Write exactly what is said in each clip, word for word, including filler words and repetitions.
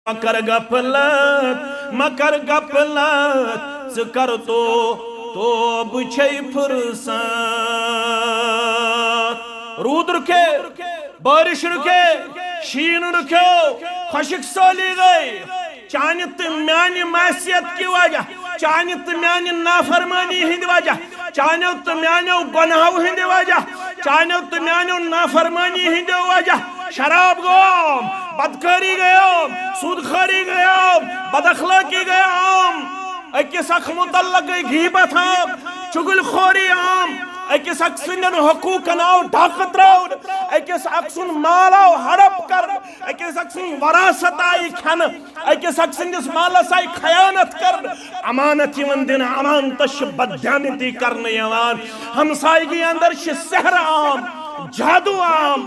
مہ کر غفلت، مہ کر غفلت، ژٕ کر تو، توبہٕ چھے فرصت۔ روٗد رُکے، بارش رُکے، شیٖن رُکیو، خۄشک سٲلی گٔے۔ چانہِ تہٕ میانہِ معصیت کہِ وجہ، چانہِ تہٕ میانہِ نافرمٲنی ہٕنٛدِ وجہ، چانیو تہٕ میانیو گۄناہو ہٕنٛدِ وجہ، چانیو تہٕ میانیو نافرمٲنی ہٕنٛدِ وجہ، شراب گوٚو عام، بدکٲری گٔے عام، سود خوری گٔے عام، بد اخلٲقی گٔے عام، أکِس اکھ متعلق گٔے غیبت عام، چُغل خوری عام، أکِس اکھ سٕنٛدٮ۪ن حقوٗقن آو ڈاکہٕ ترٛاونہٕ، أکِس اکھ سُنٛد مال آو ہڑپ کرنہٕ، أکِس اکھ سٕنٛز وراثت آیہِ کھٮ۪نہٕ، أکِس اکھ سٕنٛدِس مالس آیہِ خیانت کرنہٕ، امانت یِوان دِنہٕ، امانتس چھِ بددیانتی کرنہٕ یِوان، ہمسایگی اندر چھِ سحر عام، جادو عام،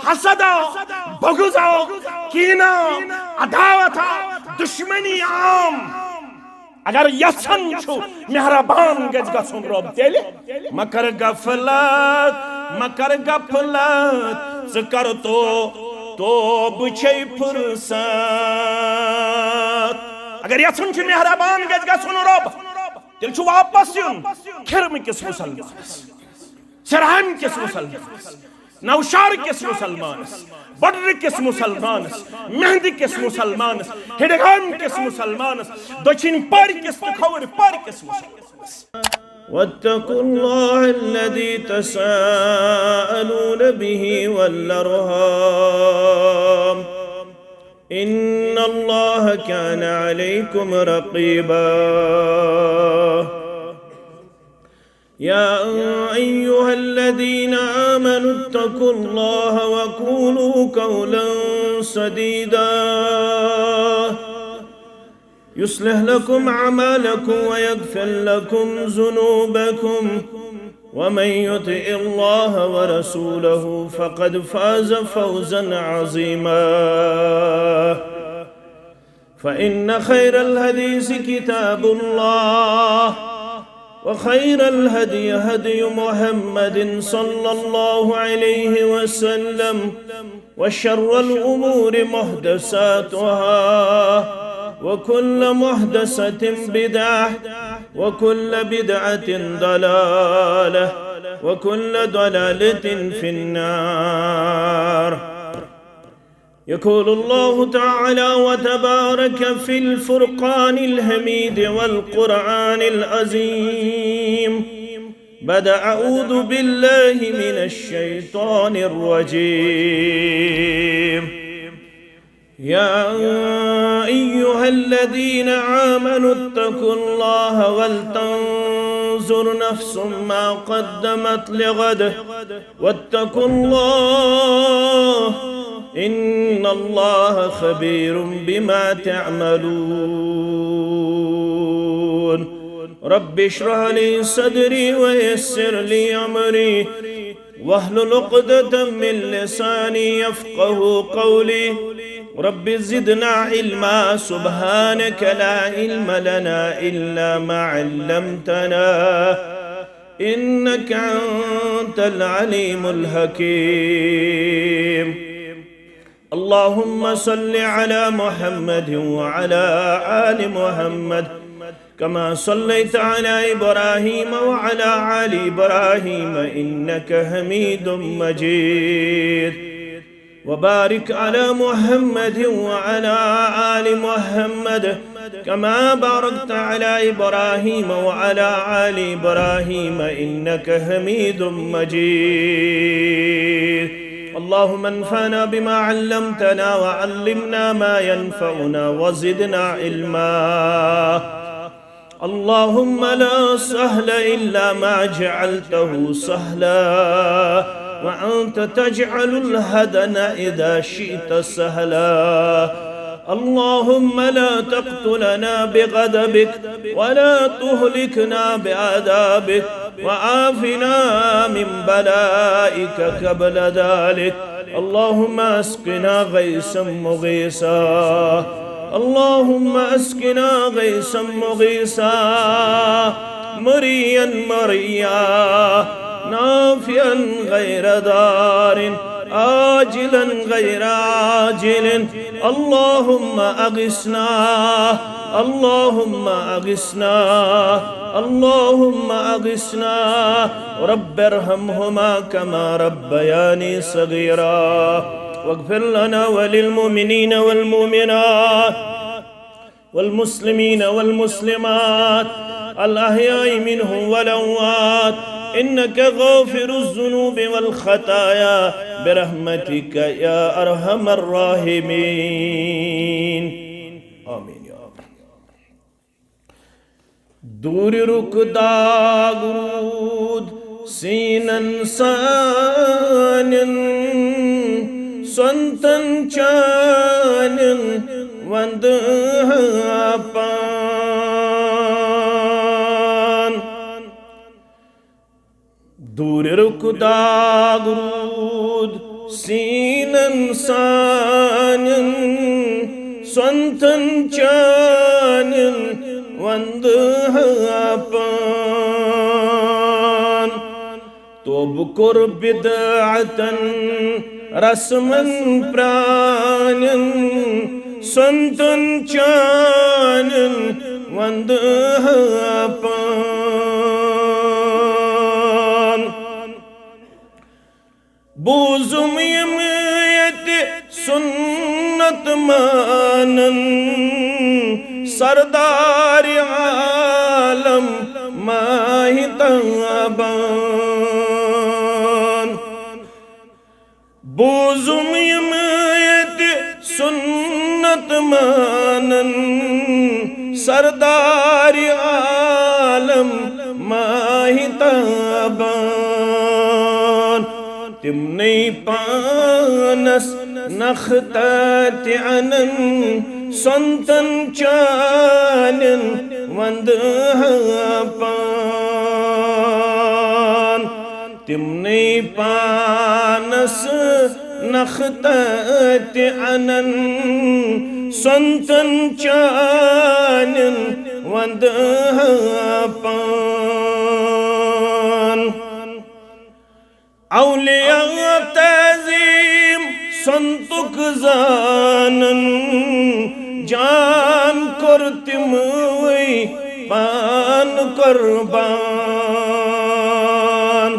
حسد عام، بغض عام، کینہ عام، عداوت عام، دشمنی عام۔ اگر یژھان چھُ مہربان گژھِ گژھُن رۄب، تیٚلہِ مہ کر غفلت، مہ کر غفلت، ژٕ کر تو، توبہٕ چھے فرصت۔ اگر یژھان چھُ مہربان گژھِ گژھُن رۄب، تیٚلہِ چھُ واپس یُن کھِرمہٕ کِس مسلمانس، سرہامہِ کِس مسلمانس، نوشہرٕ کِس مسلمانس، بڈرٕ کِس مسلمانس، مہندِ کِس مسلمانس، ہڈگام کِس مسلمانس، دٔچھِنۍ پارِ کِس تہٕ کھووٕرۍ پارِ کِس مسلمانس۔ واتقوا الله الذي تساءلون به والأرحام، إن الله كان عليكم رقيبا. يا أيها الذين آمنوا اتقوا الله وقولوا قولا سديدا، يصلح لكم أعمالكم ويغفر لكم ذنوبكم، ومن يطع الله ورسوله فقد فاز فوزا عظيما. فإن خير الحديث كتاب الله، وخير الهدي هدي محمد صلى الله عليه وسلم، وشر الأمور محدثاتها، وكل محدثة بدعة، وكل بدعة ضلالة، وكل ضلالة في النار. يقول الله تعالى وتبارك في الفرقان الحميد والقرآن العظيم بعد أعوذ بالله من الشيطان الرجيم. يا أيها الذين آمنوا اتقوا الله ولتنظر نفس ما قدمت لغد، واتقوا الله، إن الله خبير بما تعملون. رب اشرح لي صدري ويسر لي أمري واحلل عقدة من لساني يفقه قولي. رب زدنا علما، سبحانك لا علم لنا إلا ما علمتنا، إنك أنت العليم الحكيم. اللهم صل على محمد وعلى آل محمد كما صليت على إبراهيم وعلى آل إبراهيم إنك حميد مجيد. وبارك على محمد وعلى آل محمد كما باركت على إبراهيم وعلى آل إبراهيم إنك حميد مجيد. اللهم انفعنا بما علمتنا وعلمنا ما ينفعنا وزدنا علما. اللهم لا سهل إلا ما جعلته سهلا، وأنت تجعل الحزن إذا شئت سهلا. اللهم لا تقتلنا بغضبك، ولا تهلكنا بعذابك، وعافنا من بلائك قبل ذلك. اللهم اسقنا غيثا مغيثا. اللهم اسقنا غيثا مغيثا، مريا مريا، نافعا غير ضار، عاجلا غير عاجل، اللهم أغثنا، اللهم أغثنا، اللهم أغثنا. رب ارحمهما كما ربياني صغيرا. واغفر لنا وللمؤمنين والمؤمنات والمسلمين والمسلمات الأحياء منهم والأموات، إنك غافر الذنوب والخطايا، برحمتك يا أرحم الراحمين. آمين يا رب. دوٗرِرُک داغ روٗد سیٖنن سانٮ۪ن، سۄنتن چانٮ۪ن وندٕ ہا پان۔ دوٗرِرُک داغ روٗد سیٖنن سانٮ۪ن، سۄنتن چانٮ۪ن وندٕ ہا پان۔ توبہٕ کوٚر بدعتن رسمن پرانٮ۪ن، سۄنتن چانٮ۪ن وندٕ ہا پان۔ بوٗزُم یِم ییٚتہِ سُنت مانن، سردار عالم ماہتابان۔ بوٗزُم یِم ییٚتہِ سُنت مانن، سردار عالم ماہتابان۔ تِمنٕے پانس نخ تتہِ انن، سۄنتن چانٮ۪ن وندٕ ہا پان۔ تِمنٕے پانس نخ تتہِ انن، سۄنتن چانٮ۪ن وندٕ ہا پان۔ اولیاء تعظیم سۄنتُک زانن، جان کوٚر تِموٕے پان قربان۔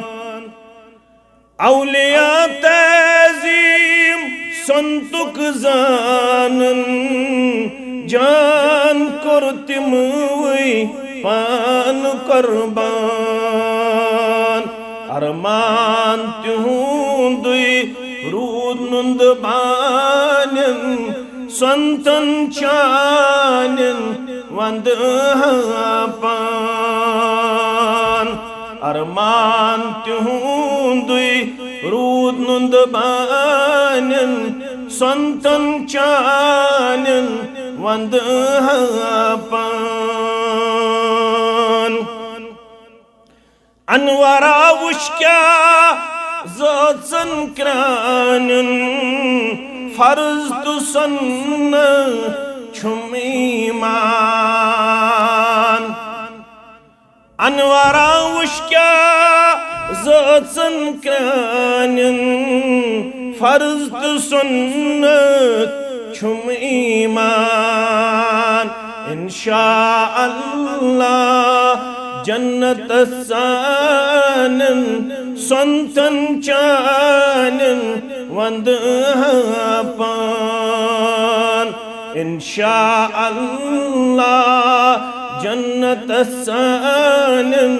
اولیاء تعظیم سۄنتُک زانن، جان کوٚر تِموٕے پان قربان۔ ارمان تِہُنٛدُے روٗد نُنٛد بانٮ۪ن، سۄنتن چانٮ۪ن وندٕ ہا پان۔ ارمان تِہُنٛدُے روٗد نُنٛد بانٮ۪ن، سۄنتن چانٮ۪ن وندٕ ہا پان۔ انورا وٕچھ کیٛاہ زٲژن کرٛانٮ۪ن، فرض تہٕ سنت چھُم ایمان۔ انورا وٕچھ کیٛاہ زٲژن کرٛانٮ۪ن، فرض تہٕ سنت چھُم ایمان۔ انشاء اللہ جنتس سانٮ۪ن، سۄنتن چانٮ۪ن وندٕ ہا پان۔ انشاء اللہ جنتس سانٮ۪ن،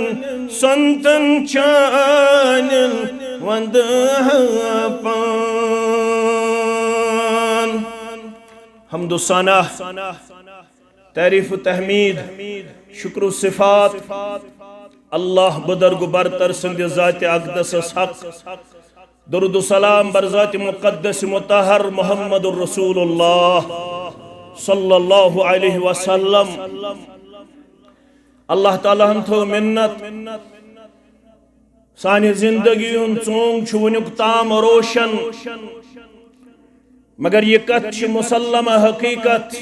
سۄنتن چانٮ۪ن وندٕ ہا پان۔ حمد و ثنا، تعریف و تحمید، شکر و صفات، اللہ بزرگ برتر سٕنٛدِ ذاتِ اقدسس حق۔ درود و سلام بر ذاتِ مقدس مطہر محمد رسول اللہ صلی اللہ علیہ وسلم۔ اللہ تعالیٰ ہن تھٲو منت، سانہِ زندگی ہُنٛد ژونگ چھُ وُنیُک تام روشن، مگر یہِ کتھ چھِ مسلمہ حقیقت،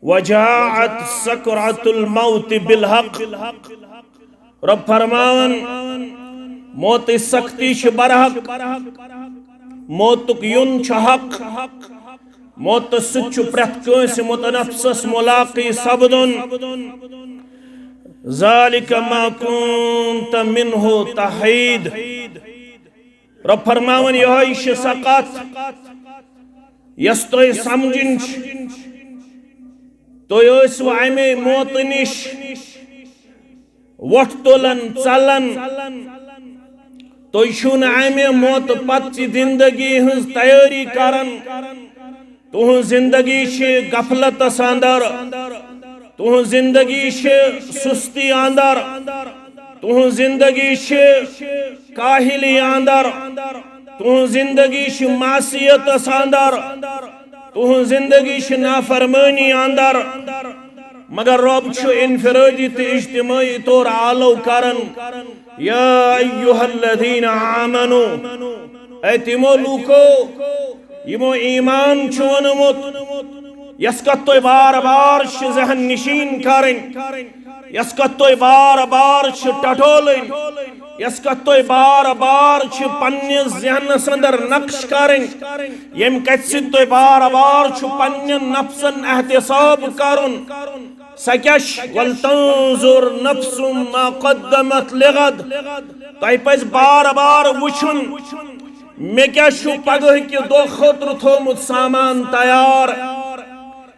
وجاءت سکرۃ الموت بالحق۔ رب فرماوان، موتٕچ سختی چھِ برحق، موتُک یُن چھُ حق۔ موتس سۭتۍ چھُ پرٛٮ۪تھ کٲنٛسہِ متنفسس ملاقی سپدُن۔ ذلك ما كنت منه تحيد۔ رب فرماوان، یہے چھِ سۄ کتھ یۄس تۄہہِ سمجھِنۍ چھِ۔ تُہۍ ٲسِو امے موتہٕ نِش وۄٹھ تُلان، ژلان۔ تُہۍ چھِو نہٕ امہِ موتہٕ پتہٕ چہِ زندگی ہٕنٛز تیٲری کران۔ تُہٕنٛز زندگی چھِ غفلتس اندر، تُہٕنٛز زندگی چھِ سستی اندر، تُہٕنٛز زندگی چھِ کاہلی اندر، تُہٕنٛز زندگی چھِ معصیتس اندر، تُہٕنٛز زندگی چھِ نافرمٲنی اندر۔ مگر رب چھُ انفرادی تہٕ اجتماعی طور آلو کران، یا ایھا الذین آمنو، اے تِمو لوٗکو یِمو ایمان چھُ اوٚنمُت، یۄس کتھ تۄہہِ بار بار چھِ ذہن نشین کرٕنۍ، یۄس کتھ تۄہہِ بار بار چھِ ٹٹولٕنۍ، یۄس کتھ تۄہہِ بار بار چھِ پننِس ذہنس اندر نقش کرٕنۍ، ییٚمہِ کتھِ سۭتۍ تۄہہِ بار بار چھُ پننٮ۪ن نفسن احتساب کرُن، سۄ کیٛاہ چھِ؟ ولتنظر نفس ما قدمت لغد۔ تۄہہِ پزِ بار بار وٕچھُن، مےٚ کیٛاہ چھُ پگہہ کہِ دۄہ خٲطرٕ تھوٚومُت سامان تیار؟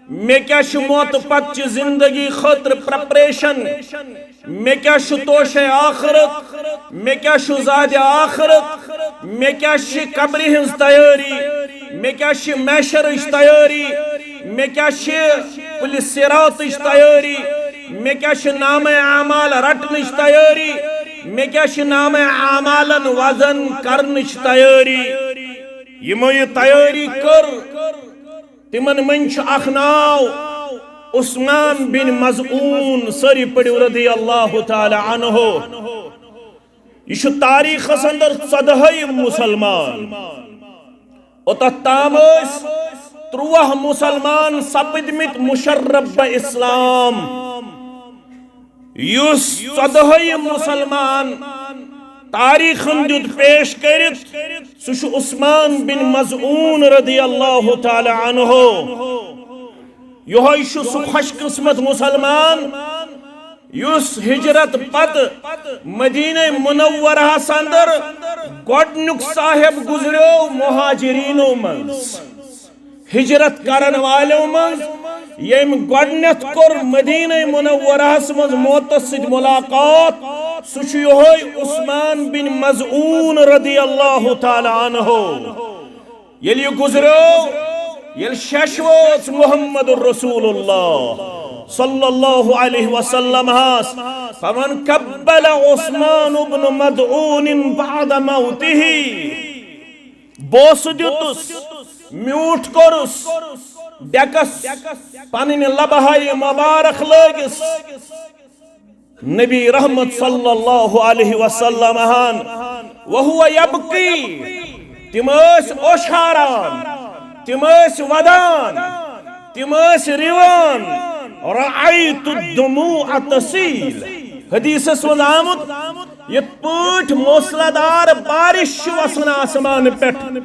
مےٚ کیٛاہ چھُ موتہٕ پتہٕ چہِ زندگی خٲطرٕ پریپریشن؟ مےٚ کیٛاہ چھُ توشے آخرت؟ مےٚ کیٛاہ چھُ زادِ آخرت؟ مےٚ کیٛاہ چھِ قبرِ ہٕنٛز تیٲری؟ مےٚ کیٛاہ چھِ محشرٕچ تیٲری؟ مےٚ کیٛاہ چھِ پُلہِ صراطٕچ تیٲری؟ مےٚ کیٛاہ چھِ نامہ اعمال رٹنٕچ تیٲری؟ مےٚ کیٛاہ چھِ نامہ اعمالن وزن کرنٕچ تیٲری؟ یِمو یہِ تیٲری کٔر، تِمن منٛز چھُ اکھ ناو عثمان بن مظعون، سٲری پٔرِو رضی اللہ تعالی عنہ۔ یہِ چھُ تاریخس اندر ژۄدہٲیِم مسلمان۔ اوٚتتھ تام ٲسۍ ترٛواہ مسلمان سپٕدمٕتۍ مشرف بہ اسلام۔ یُس ژۄدہٲیِم مسلمان تاریخن دیُت پیش کٔرِتھ، سُہ چھُ عثمان بن مظعون رضی اللہ تعالی عنہ۔ یہوے چھُ سُہ خوش قسمت مسلمان یُس ہجرت پتہٕ مدینہ منورہس اندر گۄڈنیُک صاحب گزریو مہاجرینو منٛز۔ ہجرت کرن والٮ۪و منٛز ییٚمۍ گۄڈنیتھ کوٚر مدینہ منورہس منٛز موتس سۭتۍ ملاقات، سُہ چھُ یہوے عثمان بن مظعون رضی اللہ تعالی عنہ۔ ییٚلہِ یہِ گُزریو، ییٚلہِ شش وٲژ محمد رسول اللہ صلی اللہ علیہ وسلم ہس، فمن قبل عثمان بن مظعون بعد موته، بوسہٕ دیُتُس، میوٗٹھ کوٚرُس، ڈیکس پنٕنۍ لبہٕ ہاے مبارک لٲگِس۔ نبی رحمت صلی اللہ علیہ وسلم ہن وہو یبکی، تِم ٲسۍ اوشاران، تِم ٲسۍ ودان، تِم ٲسۍ رِوان۔ رأیت الدموع تسیل۔ حدیثس منٛز آمُت، یِتھ پٲٹھۍ موسلادار بارش چھِ وسان آسمان پٮ۪ٹھ،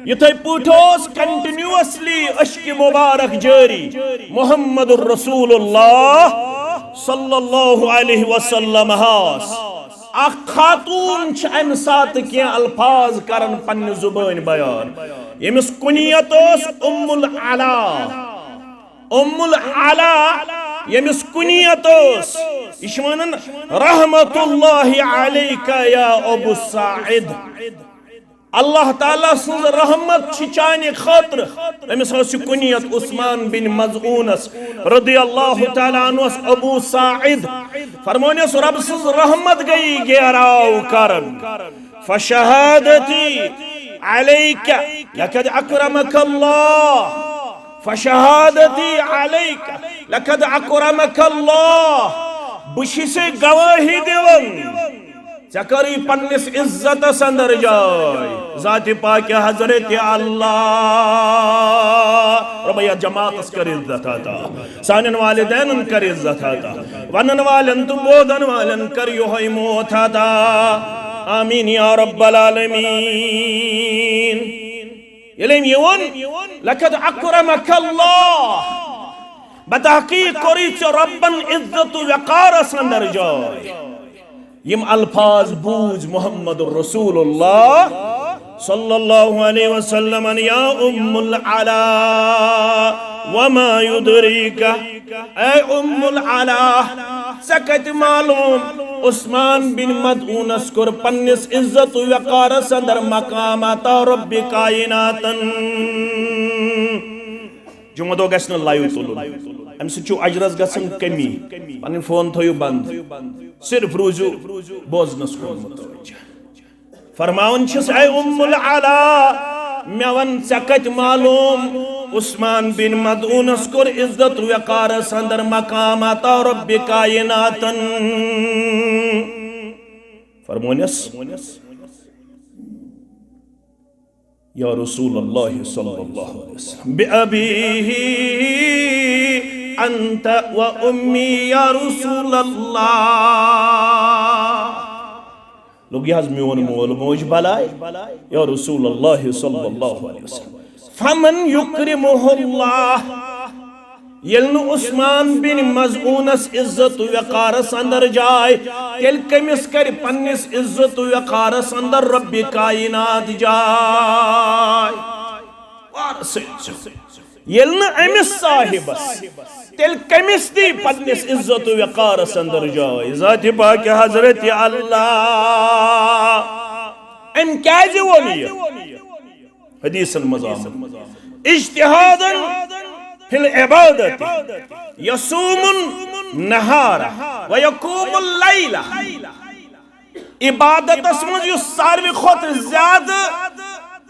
یِتھے پٲٹھۍ اوس کنٹینیوسلی اشک مبارک جٲری محمد رسول اللہ صلی اللہ علیہ وسلم ہس۔ اکھ خاتون چھِ امہِ ساتہٕ کینٛہہ الفاظ کران پننہِ زبٲنۍ بیان، ییٚمِس کنیت ٲس ام العلا۔ ام العلا، ییٚمِس کنیت ٲس، یہِ چھِ ونان، رحمت اللہ علیک یا ابو سعید۔ اللہ تعالیٰ سٕنٛز رحمت چھِ چانہِ خٲطرٕ۔ أمِس ٲس یہِ کنیت عثمان بن مظعونس رضی اللہ تعالیٰ عنہس ابو سعید۔ فرمونس، رب سٕنٛز رحمت گٔیی گیراو کران۔ فشہادتی علیک لقد اکرمک اللہ۔ فشہادتی علیک لقد اکرمک اللہ۔ بہٕ چھُسے گوٲہی دِوان، ژےٚ کٔرٕے پننِس عزتس اندر جاے۔ ذاتِ پاکِ حضرت اللہ۔ رۄبہ یتھ جماعتس کر عزت عطا، سانٮ۪ن والدینن کر عزت عطا، ونن والٮ۪ن تہٕ بوزن والٮ۪ن کر یہوے موت عطا۔ آمین یا رب العالمین۔ ییٚلہِ أمۍ یہِ ووٚن، "لقد اکرمک اللہ"، بتحقیق کوٚرُے ژےٚ رۄبن عزت و وقارس اندر جاے۔ یم الفاظ بوز محمد رسول اللہ صلی اللہ علیہ وسلم، یا ام العلا، وما یدریک، اے ام العلا، ژےٚ کتہِ معلوم عثمان بن مدعونس کوٚر پننس عزت و وقارس اندر مقام عطا رب کائناتن؟ جمعہ دۄہ گژھِ نہٕ live تُلُن، امہِ سۭتۍ چھُ اجرس گژھان کمی۔ پنٕنۍ فون تھٲیِو بند، صرف روٗزِو بوزنس کُن متوجہ۔ فرماوان چھِس، اے ام العلا، مےٚ وَن، ژےٚ کتہِ معلوم عثمان بن مدعونس کوٚر عزت وقارس اندر مقام عطا رب کائناتن؟ فرمونس، یا رسول اللہ صلی اللہ علیہ وسلم، بأبی انت و امی، یا رسول اللہ۔ لوٚگ یہِ حظ میون مول موج بلاے، یا رسول اللہ صلی اللہ علیہ وسلم۔ فمن یکرمہ اللہ، ییٚلہِ نہٕ عثمان بن مظعونس عزت و وقارس اندر جاے، تیٚلہِ کٔمِس کرِ پننِس عزت و وقارس اندر رب کائنات جاے؟ وارٕ سۭتۍ چھُ۔ ییٚلہِ نہٕ أمِس صاحبس، تیٚلہِ کٔمِس دی پننِس عزت و وقارس اندر جاے؟ ذات پاک حضرت اللہ۔ أمۍ کیازِ ووٚن یہِ؟ حدیثن منٛز آمُت، اجتہادن فی العبادت یصوم النہار و یقوم اللیل۔ عبادتس منٛز یُس ساروی کھۄتہٕ زیادٕ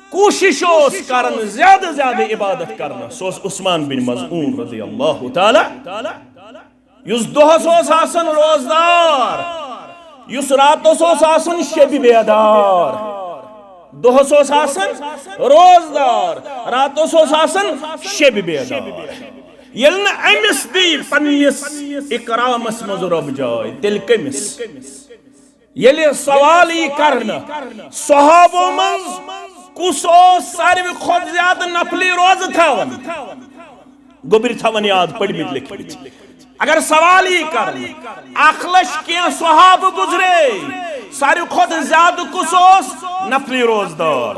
کوٗشش اوس کران، زیادٕ زیادٕ عبادت کران، سُہ اوس عثمان بن مظعون رضی اللہ تعالی، یُس دۄہس اوس آسان روزدار، یُس راتس اوس آسان شبِ بیدار۔ دۄہس اوس آسان روزدار، راتس اوس آسان شبِ بیدار۔ ییٚلہِ نہٕ أمِس دی پننِس اکرامس منٛز رۄب جاے، تیٚلہِ کٔمِس؟ ییٚلہِ سوال یی کرنہٕ، صحابو منٛز کُس اوس ساروی کھۄتہٕ زیادٕ نفلی روزٕ تھاوان؟ گوٚبرۍ تھاوان یاد، پٔرمٕتۍ لیکھمٕتۍ۔ اگر سوال یی کرنہٕ، اکھ لچھ کینٛہہ صحابہٕ گُزرے، ساروی کھۄتہٕ زیادٕ کُس اوس نفلی روزدار؟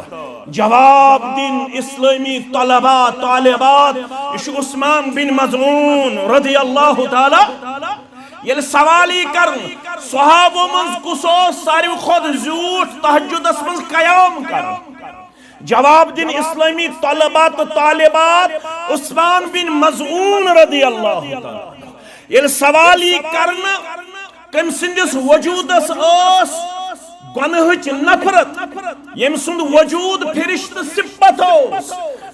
جواب دِن اسلٲمی طلبا، طالبات، یہِ چھُ عثمان بن مظعون رضی اللہ تعالی۔ ییٚلہِ سوال یی کرنہٕ، صحابو منٛز کُس اوس ساروی کھۄتہٕ زیوٗٹھ تہجدس منٛز قیام کران؟ جواب دِن اسلٲمی طلبا تہٕ طالبات، عثمان بن مظعون رضی اللہ تعالیٰ عنہ۔ ییٚلہِ سوال یی کرنہٕ، کٔمۍ سٕنٛدِس وجوٗدس ٲس گۄنہٕچ نفرت، ییٚمۍ سُنٛد وجوٗد فرشتہٕ صفت اوس،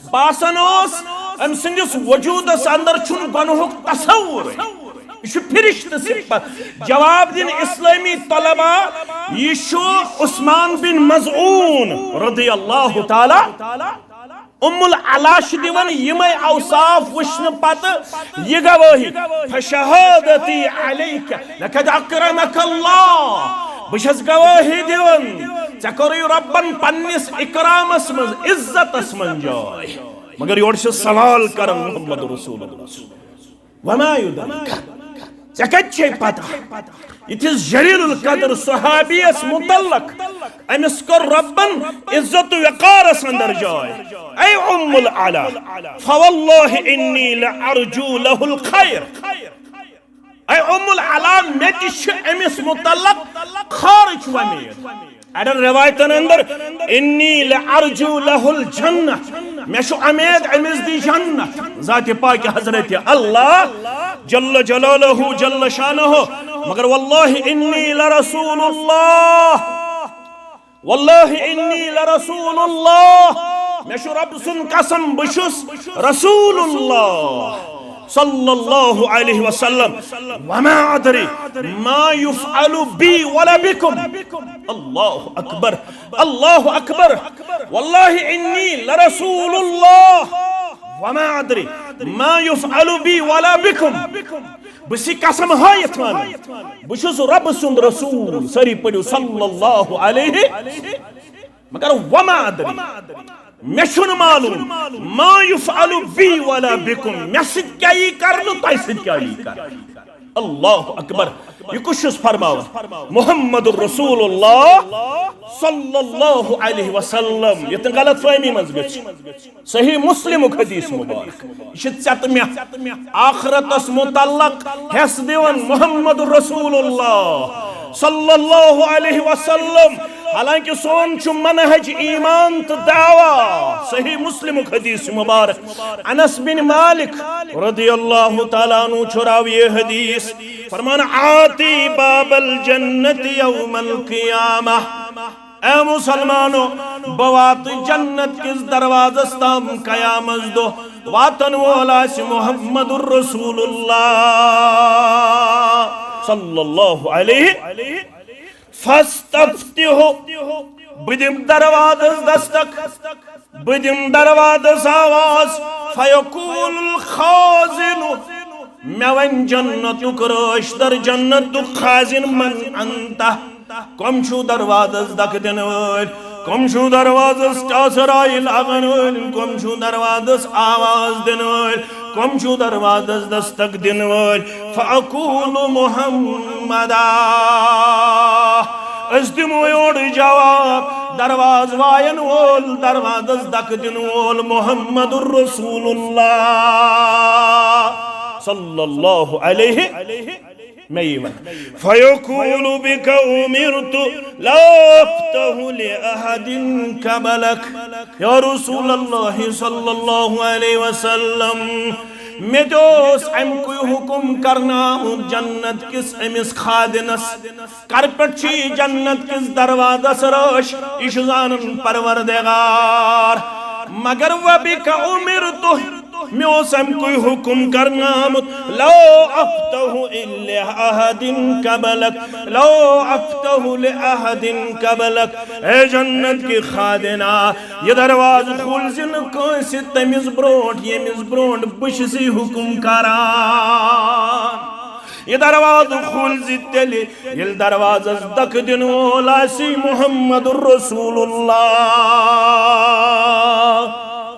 باسان اوس أمۍ سٕنٛدِس وجوٗدس اندر چھُنہٕ گۄنہُک تصورٕے۔ یہِ چھُ فرشتہٕ صفت۔ جواب دِن اسلٲمی طلبا، یہِ چھُ عثمان بن مظعون رضی اللہ تعالیٰ۔ ام العلا چھِ دِوان یِمے اوصاف وٕچھنہٕ پتہٕ یہِ گوٲہی، فشہادتی علیک لقد اکرمک اللہ، بہٕ چھَس گوٲہی دِوان ژےٚ کوٚرُے رۄبن پننِس اکرامس منٛز، عزتس منٛز جاے۔ مگر یورٕ چھِ سوال کران محمد رسول اللہ۔ وما یدریک، ژےٚ کتہِ چھے پتہ؟ یِتھِس جلیل القدر صحابیس متعلق، أمِس کوٚر رۄبن عزت و وقارس اندر جاے۔ اے ام العلا، فواللہ انی لارجو لہ الخیر۔ اے ام العلا، مےٚ تہِ چھِ أمِس متعلق خٲرٕچ وۄمید۔ اڑٮ۪ن روایتن اندر، انی لارجو لہ الجنہ، مےٚ چھُ امید أمِس دی جنت۔ ذات پاک حضرت اللہ جل جلالہ جل شانہ، مگر واللہ انی لرسول اللہ، واللہ انی لرسول اللہ، مےٚ چھُ رب سُنٛد قسم، بہٕ چھُس رسول اللہ صلی اللہ علیہ وسلم۔ وما ادری ما یفعل بی ولا بکم۔ اللہ اکبر، اللہ اکبر۔ واللہ انی لرسول اللہ، وما ادری ما یفعل بی ولا بکم۔ بہٕ چھُس قسم ہٲیِتھ ونان، بہٕ چھُس رب سُنٛد رسول۔ سٲری پٔرِو صلی اللہ علیہ۔ مگر وما ادری، مےٚ چھُنہٕ معلوم، ما یفعل بی ولا بکم، مےٚ سۭتۍ کیٛاہ یی کرنہٕ، تۄہہِ سۭتۍ کیٛاہ یی کرنہٕ۔ اللہ اکبر۔ یہِ کُس چھُس فرماوان؟ محمد رسول اللہ صلی اللہ علیہ وسلم۔ یہِ تہِ غلط فہمی منٛز گٔژھ۔ صحیح مسلمُک حدیث مبارک۔ یہِ چھِ ژےٚ تہٕ مےٚ آخرتس متعلق حصہٕ دِوان محمد رسول اللہ صلی اللہ علیہ وسلم۔ حالانکہ سون چھُ منہج ایمان تہٕ دعویٰ۔ صحیح مسلمُک حدیث مبارک۔ انس بن مالک رضی اللہ تعالیٰ عنہ چھُ راوی حدیث۔ فرمان، آتی باب الجنت یوم القیامہ۔ اے مسلمانو، بہٕ واتہٕ جنت کِس دروازس تام قیامت دۄہ۔ واتن وول آسہِ محمد رسول اللہ صلی اللہ علیہ۔ فاستفتحوا، بہٕ دِمہٕ دروازس دستک، بہٕ دِمہٕ دروازس آواز۔ فیقول الخازن، مےٚ وَنہِ جنتُک رٲچھ در، جنتُک خازن، من انت؟ کم چھُو دروازس دکہٕ دِنہٕ وٲلۍ؟ کم چھُو دروازس ٹاسراے لاگن وٲلۍ؟ کم چھُو دروازس آواز دِنہٕ وٲلۍ؟ کم چھُو دروازس دستک دِنہٕ وٲلۍ؟ فاقول محمدا۔ أسۍ دِمو یورٕ جواب، دروازٕ وایَن وول، دروازس دکہٕ دِنہٕ وول محمد رسول اللہ صلی اللہ علیہ۔ مےٚ یی وَنہٕ۔ فیقول بک امرت لا افتح لأحد قبلک۔ یا رسول اللہ صلی اللہ علیہ وسلم، مےٚ تہِ اوس اَمہِ کُے حُکُم کرنہٕ آمُت جنت کِس أمِس خادنس۔ کر پٮ۪ٹھ چھُ یہِ جنت کِس دروازس رٲچھ؟ یہِ چھُ زانان پروردگار۔ مگر وبک امرت، مےٚ اوس اَمہِ کُے حُکُم کرنہٕ آمُت، لو افتح الا احد قبلک، لو افتح لاحد قبلک۔ اے جنت کہِ خادنہ، یہِ دروازٕ کھول زِ نہٕ کٲنٛسہِ تٔمِس برونٛٹھ، ییٚمِس برونٛٹھ بہٕ چھُسے حُکُم کران۔ یہِ دروازٕ کھول زِ تیٚلہِ، ییٚلہِ دروازس دکہٕ دِنہٕ وول آسہِ محمد رسول اللہ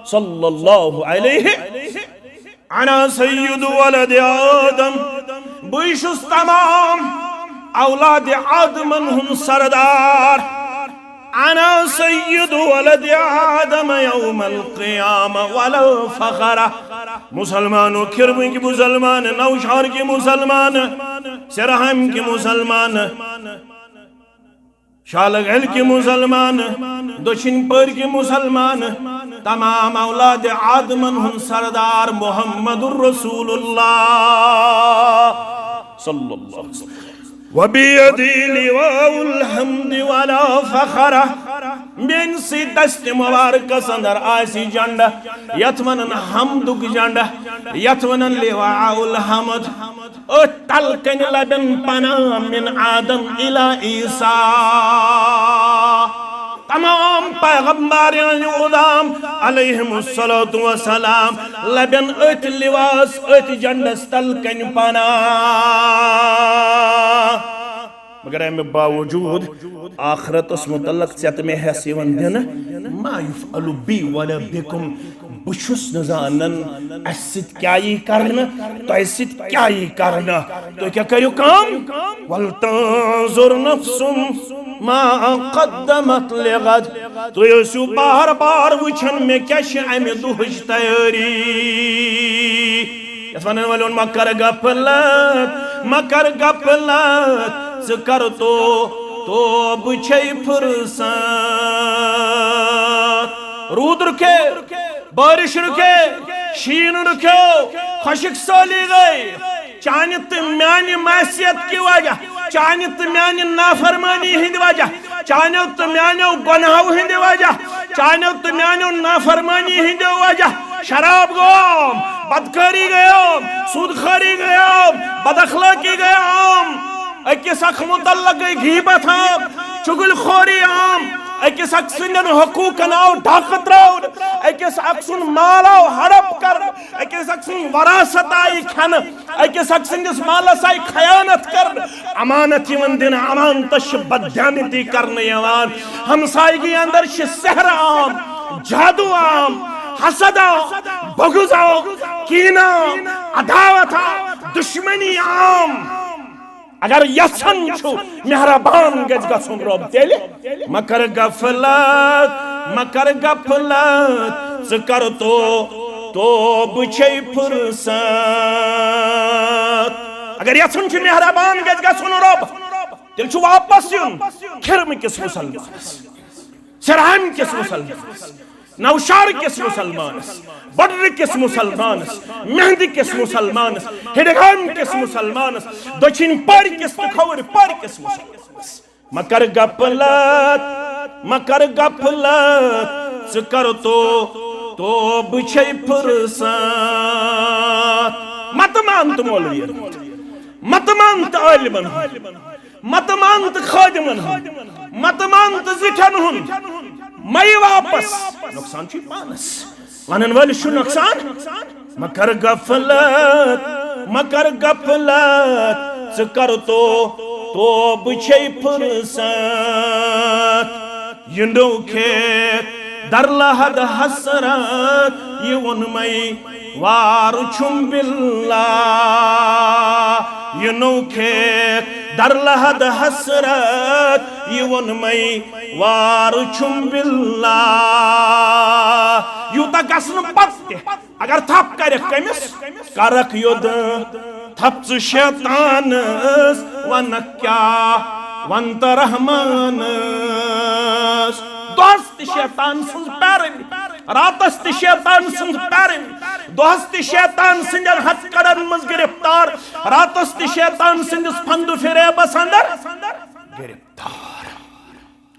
صلی اللہ علیہ۔ انا سید ولد آدم، بہٕ چھُس تمام اولاد آدمن ہُنٛد سردار۔ انا سید ولد آدم یوم القیامہ ولا فخر۔ مسلمانو، کھِرمٕکۍ مسلمان، نوشہرٕکۍ مسلمان، سرہامکۍ مسلمان، شالگ ہلکۍ مسلمان، دٔچھِنۍ پٔرکۍ مسلمان، تمام اولاد آدمن ہُنٛد سردار محمد رسول اللہ صلی اللہ علیہ وسلم۔ وبیدی لواء الحمد ولا فخر۔ میٲنِسٕے دستِ مبارکس اندر آسہِ جنڈٕ، یتھ ونان حمدُک جنڈٕ، یتھ ونان لواء الحمد۔ أتھۍ تل کنہِ لبن پناہ من آدم الی عیسیٰ۔ تمام پیغمبران اُدام علیہم الصلوۃ والسلام لبن أتھۍ لواس، أتھۍ جنڈس تل کنہِ پناہ۔ مگر امہِ باوجود آخرتس متعلق ژےٚ تہٕ مےٚ حصہٕ یِوان دِنہٕ، ما یفعل بی ولا بکم، بہٕ چھُس نہٕ زانان اسہِ سۭتۍ کیٛاہ یی کرنہٕ، تۄہہِ سۭتۍ کیٛاہ یی کرنہٕ۔ تُہۍ کیٛاہ کٔرِو کٲم؟ ولتنظر نفس ما قدمت لغد۔ تُہۍ ٲسِو بار بار وٕچھان مےٚ کیٛاہ چھِ امہِ دۄہٕچ تیٲری۔ یتھ ونن والٮ۪ن، مہ کر غفلت، مہ کر غفلت، ژٕ کر تو، توبہٕ چھے فرصت۔ روٗد رُکے، بارش رُکے، شیٖن رُکیو، خۄشک سٲلی گٔے۔ چانہِ تہٕ میانہِ معصیت کہِ وجہ، چانہِ تہٕ میانہِ نافرمٲنی ہٕنٛدِ وجہ، چانیو تہٕ میانیو گۄناہو ہٕنٛدِ وجہ، چانیو تہٕ میانیو نافرمٲنی ہٕنٛدیو وجہ، شراب گوٚو عام، بدکٲری گٔے عام، سود خوری گٔے عام، بد اخلٲقی گٔے عام۔ أکِس اکھ متعلق گٔے غیبت عام، چُغل خوری عام، أکِس اکھ سٕنٛدٮ۪ن حقوٗقن آو ڈاکہٕ ترٛاونہٕ، أکِس اکھ سُنٛد مال آو ہڑپ کرنہٕ، أکِس اکھ سٕنٛز وراثت آیہِ کھٮ۪نہٕ، أکِس اکھ سٕنٛدِس مالس آیہِ خیانت کرنہٕ، امانت یِوان دِنہٕ، امانتس چھِ بددیانتی کرنہٕ یِوان، ہمسایگی اندر چھِ سحر عام، جادو عام، حسد آو، بغض آو، کینہ آو، عداوت آو، دشمنی عام۔ اگر یژھان چھُ مہربان گژھِ گژھُن رۄب، تیٚلہِ مہ کر غفلت، مہ کر غفلت، ژٕ کر تو، توبہٕ چھے فرصت۔ اگر یژھان چھُ مہربان گژھِ گژھُن رۄب، تیٚلہِ چھُ واپس یُن کھِرمہٕ کِس مسلمانس، سرہامہِ کِس مسلمانس، نوشہرٕ کِس مسلمانس، بۄڈرٕ کِس مسلمانس، مہندِ کِس مسلمانس، ہڈگام کِس مسلمانس، دٔچھِنۍ پارِ کِس تہٕ کھووٕرۍ پارِ کِس مسلمانس۔ مہ کر غفلت، مہ کر غفلت، ژٕ کر تو، توبہٕ چھے فرصت۔ متہٕ مان تہٕ مولوین ہُنٛد، متہٕ مان تہٕ عٲلمن ہُنٛد، متہٕ مان تہٕ خٲدمن ہُنٛد، متہٕ مان تہٕ زِٹھٮ۪ن ہُنٛد، مہ یہِ واپس۔ نۄقصان چھُے پانس، ونن وٲلِس چھُ نۄقصان۔ مہ کر غفلت، مہ کر غفلت، ژٕ کر تو، توبہٕ چھے فرصت۔ یہِ نوٚو کھیت در لحد حسرت، یہِ ووٚن مے وار چھُم باللہ۔ یہِ نوٚو کھیت در لحد حسرت، یہِ ووٚن مے وار چھُم باللہ۔ یوٗتاہ گژھنہٕ پتہٕ تہِ اگر تھپھ کرکھ کٔمِس، کرکھ یوٚد تھپھ ژٕ شیطانس، ونکھ کیٛاہ ونتہٕ رحمانس۔ دۄہس تہِ شیطان سٕنٛز پیروی، راتس تہِ شیطان سٕنٛز پیروی، دۄہس تہِ شیطان سٕنٛدٮ۪ن ہتھکڑن منٛز گرفتار، راتس تہِ شیطان سٕنٛدِس پھندٕ فریبس اندر گرفتار۔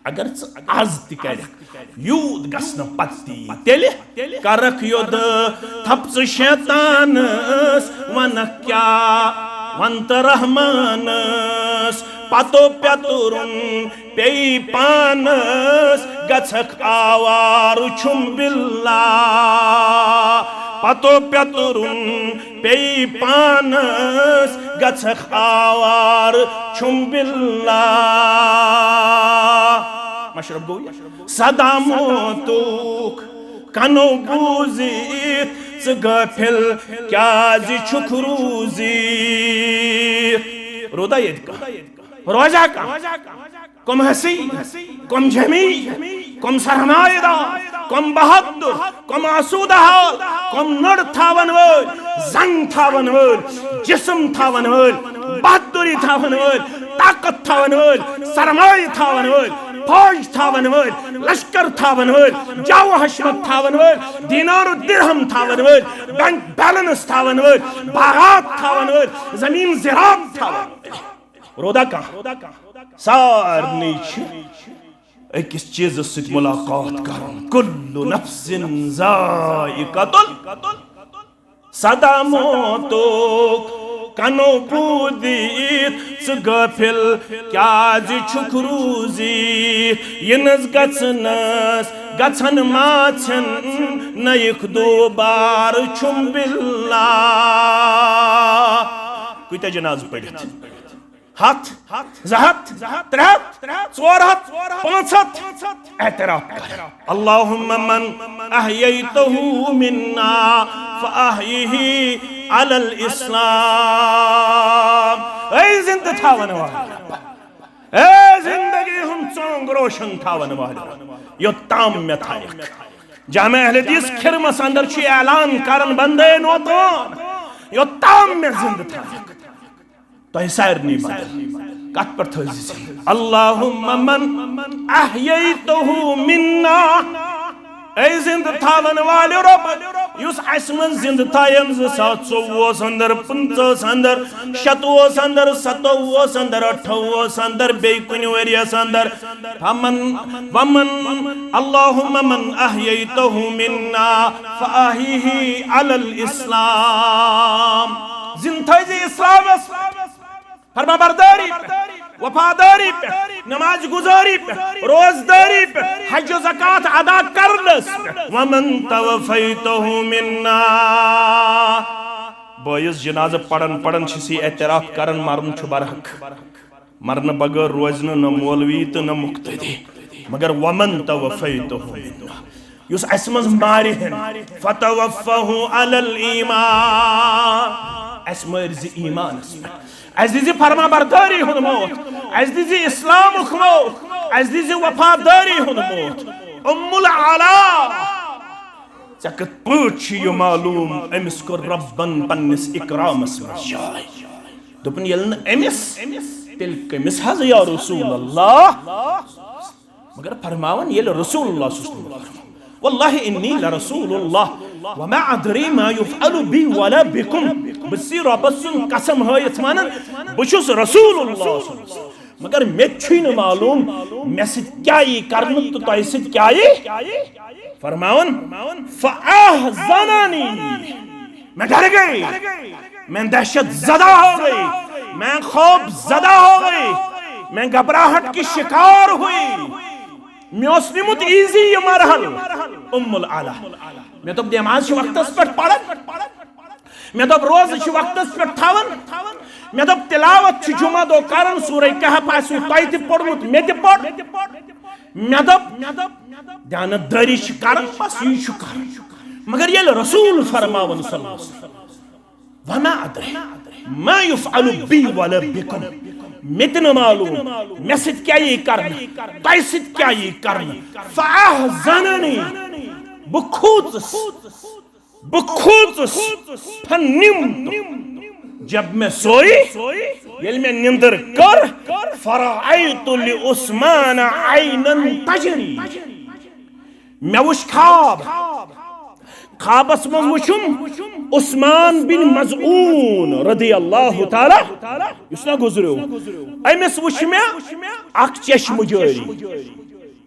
اگر ژٕ از تہِ کرکھ، یوٗت گژھنہٕ پتہٕ تہِ یی، تیٚلہِ کرکھ یوٚد تھپھ ژٕ شیطانس، ونکھ کیٛاہ ونتہٕ رحمانس۔ پتو پیترُن پیٚیہِ پانس، گژھکھ آوار چھُم باللہ۔ پتو پیترُن پیٚیہِ پانس، گژھکھ آوار چھُم باللہ۔ مشرب گوٚو یہِ؟ صدا موتُک کنو بوٗزِتھ، ژٕ غٲفِل کیٛازِ چھُکھ روٗزِتھ؟ روٗدا ییٚتہِ کانٛہہ؟ روزا کانٛہہ؟ کم ہسی، کم جمی، کم سرمایہ دار، کم بہادر، کم آسودہ حال، کم نڑ تھاون وٲلۍ، زنگ تھاون وٲلۍ، جسم تھاون وٲلۍ، بہادری تھاون وٲلۍ، طاقت تھاون وٲلۍ، سرمایہ تھاون وٲلۍ، فوج تھاون وٲلۍ، لشکر تھاون وٲلۍ، جاہ و حشمت تھاون وٲلۍ، دینار و درہم تھاون وٲلۍ، بینک بیلنس تھاون وٲلۍ، باغات تھاون وٲلۍ، زمین زراعت تھاون وٲلۍ۔ رودا کانٛہہ؟ سارنٕے چھِ أکِس چیٖزس سۭتۍ مُلاقات کرُن۔ کُلُّ نفسٍ ذائقۃ الصدا موتُک کنو بوٗزِتھ، ژٕ غٲفِل کیٛازِ چھُکھ روٗزِتھ؟ یِنس گژھنس گژھن ما ژھٮ۪ن نَیِکھ دوبارٕ چھُم باللہ۔ کۭتیاہ جنازٕ پٔرِتھ؟ ہتھ، زٕ ہتھ، ترٛےٚ ہتھ، ژور ہتھ، پانٛژھ ہتھ۔ اعتراف کر۔ اللہم من احییتہ منا فاحیہ علی الاسلام۔ اے زندٕ تھاون وول، اے زندگی ہُنٛد ژونگ روشن تھاون وول، یوٚتام مےٚ تھایکھ۔ جامع اہل حدیث کھرمس اندر چھُ اعلان کران، بندے نوتان، یوٚتام مےٚ زندٕ تھایکھ۔ تۄہہِ سارنٕے بدل۔ کتھ پٮ۪ٹھ تھٲوزِ ذہن؟ اللہم من احییتہ منا۔ اے زندٕ تھاون والہِ رۄب، یُس اسہِ منٛز زندٕ تھایم زٕ ساس ژوٚوُہس اندر، پٕنٛژٕہس اندر، شتوُہس اندر، ستووُہس اندر، اٹھووُہس اندر، بیٚیہِ کُنہِ ؤریس اندر، فمن ومن، اللہم من احییتہ منا فاحیہ علی الاسلام۔ زندٕ تھٲوزِ اسلامس، فرما برداری پہ، وفاداری پہ، نماز گزاری پہ، روزداری پہ، حج و زکات ادا کرنس پہ۔ ومن توفیتہ منا۔ بٲیس جنازٕ پران پران چھِ سی اعتراف کران، مرُن چھُ برحق۔ مرنہٕ بغٲر روزِ نہٕ نہ مولوی تہٕ نہ مقتدی۔ مگر ومن توفیتہ منا۔ یُس اسہِ منٛز مارِ ہن، فتوفہ علی الایمان، اسہِ مٲرۍ زِ ایمانس پٮ۪ٹھ، اسہِ دِزِ فرما بردٲری ہُنٛد موت، اسہِ دِزِ اسلامُک موت، اسہِ دِزِ وفادٲری ہُنٛد موت۔ ام العلا، ژےٚ کِتھ پٲٹھۍ چھُ یہِ معلوم أمِس کوٚر ربن پننِس اکرامس منٛز جاے؟ دوٚپُن، ییٚلہِ نہٕ أمِس، تیٚلہِ کٔمِس حظ یا رسول اللہ؟ مگر فرماوان ییٚلہِ رسول اللہ صلی اللہ علیہ وسلم، واللہ انی لرسول اللہ وما ادری ما یفعل بی ولا بکم، بہٕ چھُس رۄبس سُنٛد قسم ہٲیِتھ ونان، بہٕ چھُس رسول اللہ صلی اللہ علیہ وسلم، مگر مےٚ تہِ چھُے نہٕ معلوم مےٚ سۭتۍ کیٛاہ یی کرنہٕ تہٕ تۄہہِ سۭتۍ کیٛاہ یی۔ فرماوان، فاحزننی، میں ڈر گئی، میں دہشت زدہ ہو گئی، میں خوف زدہ ہو گئی، میں گھبراہٹ کی شکار ہوئی۔ مےٚ اوس نیومُت ایزی یہِ مرحل۔ ام العلا، مےٚ دوٚپ، نماز چھِ وقتس پٮ۪ٹھ پران، مےٚ دوٚپ، روزٕ چھِ وقتس پٮ۪ٹھ تھاوان، مےٚ دوٚپ، تلاوت چھِ جمعہ دۄہ کران، سورہ کہف آسِوٕ تۄہہِ تہِ پوٚرمُت، مےٚ تہِ پوٚر۔ مےٚ دوٚپ، دیانت دٲری چھِ کران، بس یی چھُ کران۔ مگر ییٚلہِ رسول فرماوان صلی اللہ علیہ وسلم، وما ادری ما یفعل بی ولا بکم، مےٚ تہِ نہٕ معلوم مےٚ سۭتۍ کیٛاہ یی کرنہٕ، تۄہہِ سۭتۍ کیٛاہ یی کرنہٕ۔ فاحزننی، بہٕ کھوٗژُس، بہٕ کھوٗژُس، فنمت، جب میں سوئی، ییٚلہِ مےٚ نِندٕر کٔر، فرأیت لعثمان عینا تجری، مےٚ وُچھ خواب، خوابس منٛز وُچھُم عثمان بن مظعون رضی اللہ تعالیٰ، یُس نہ گُزریو، أمِس وُچھ مےٚ اکھ چشمہٕ جٲری۔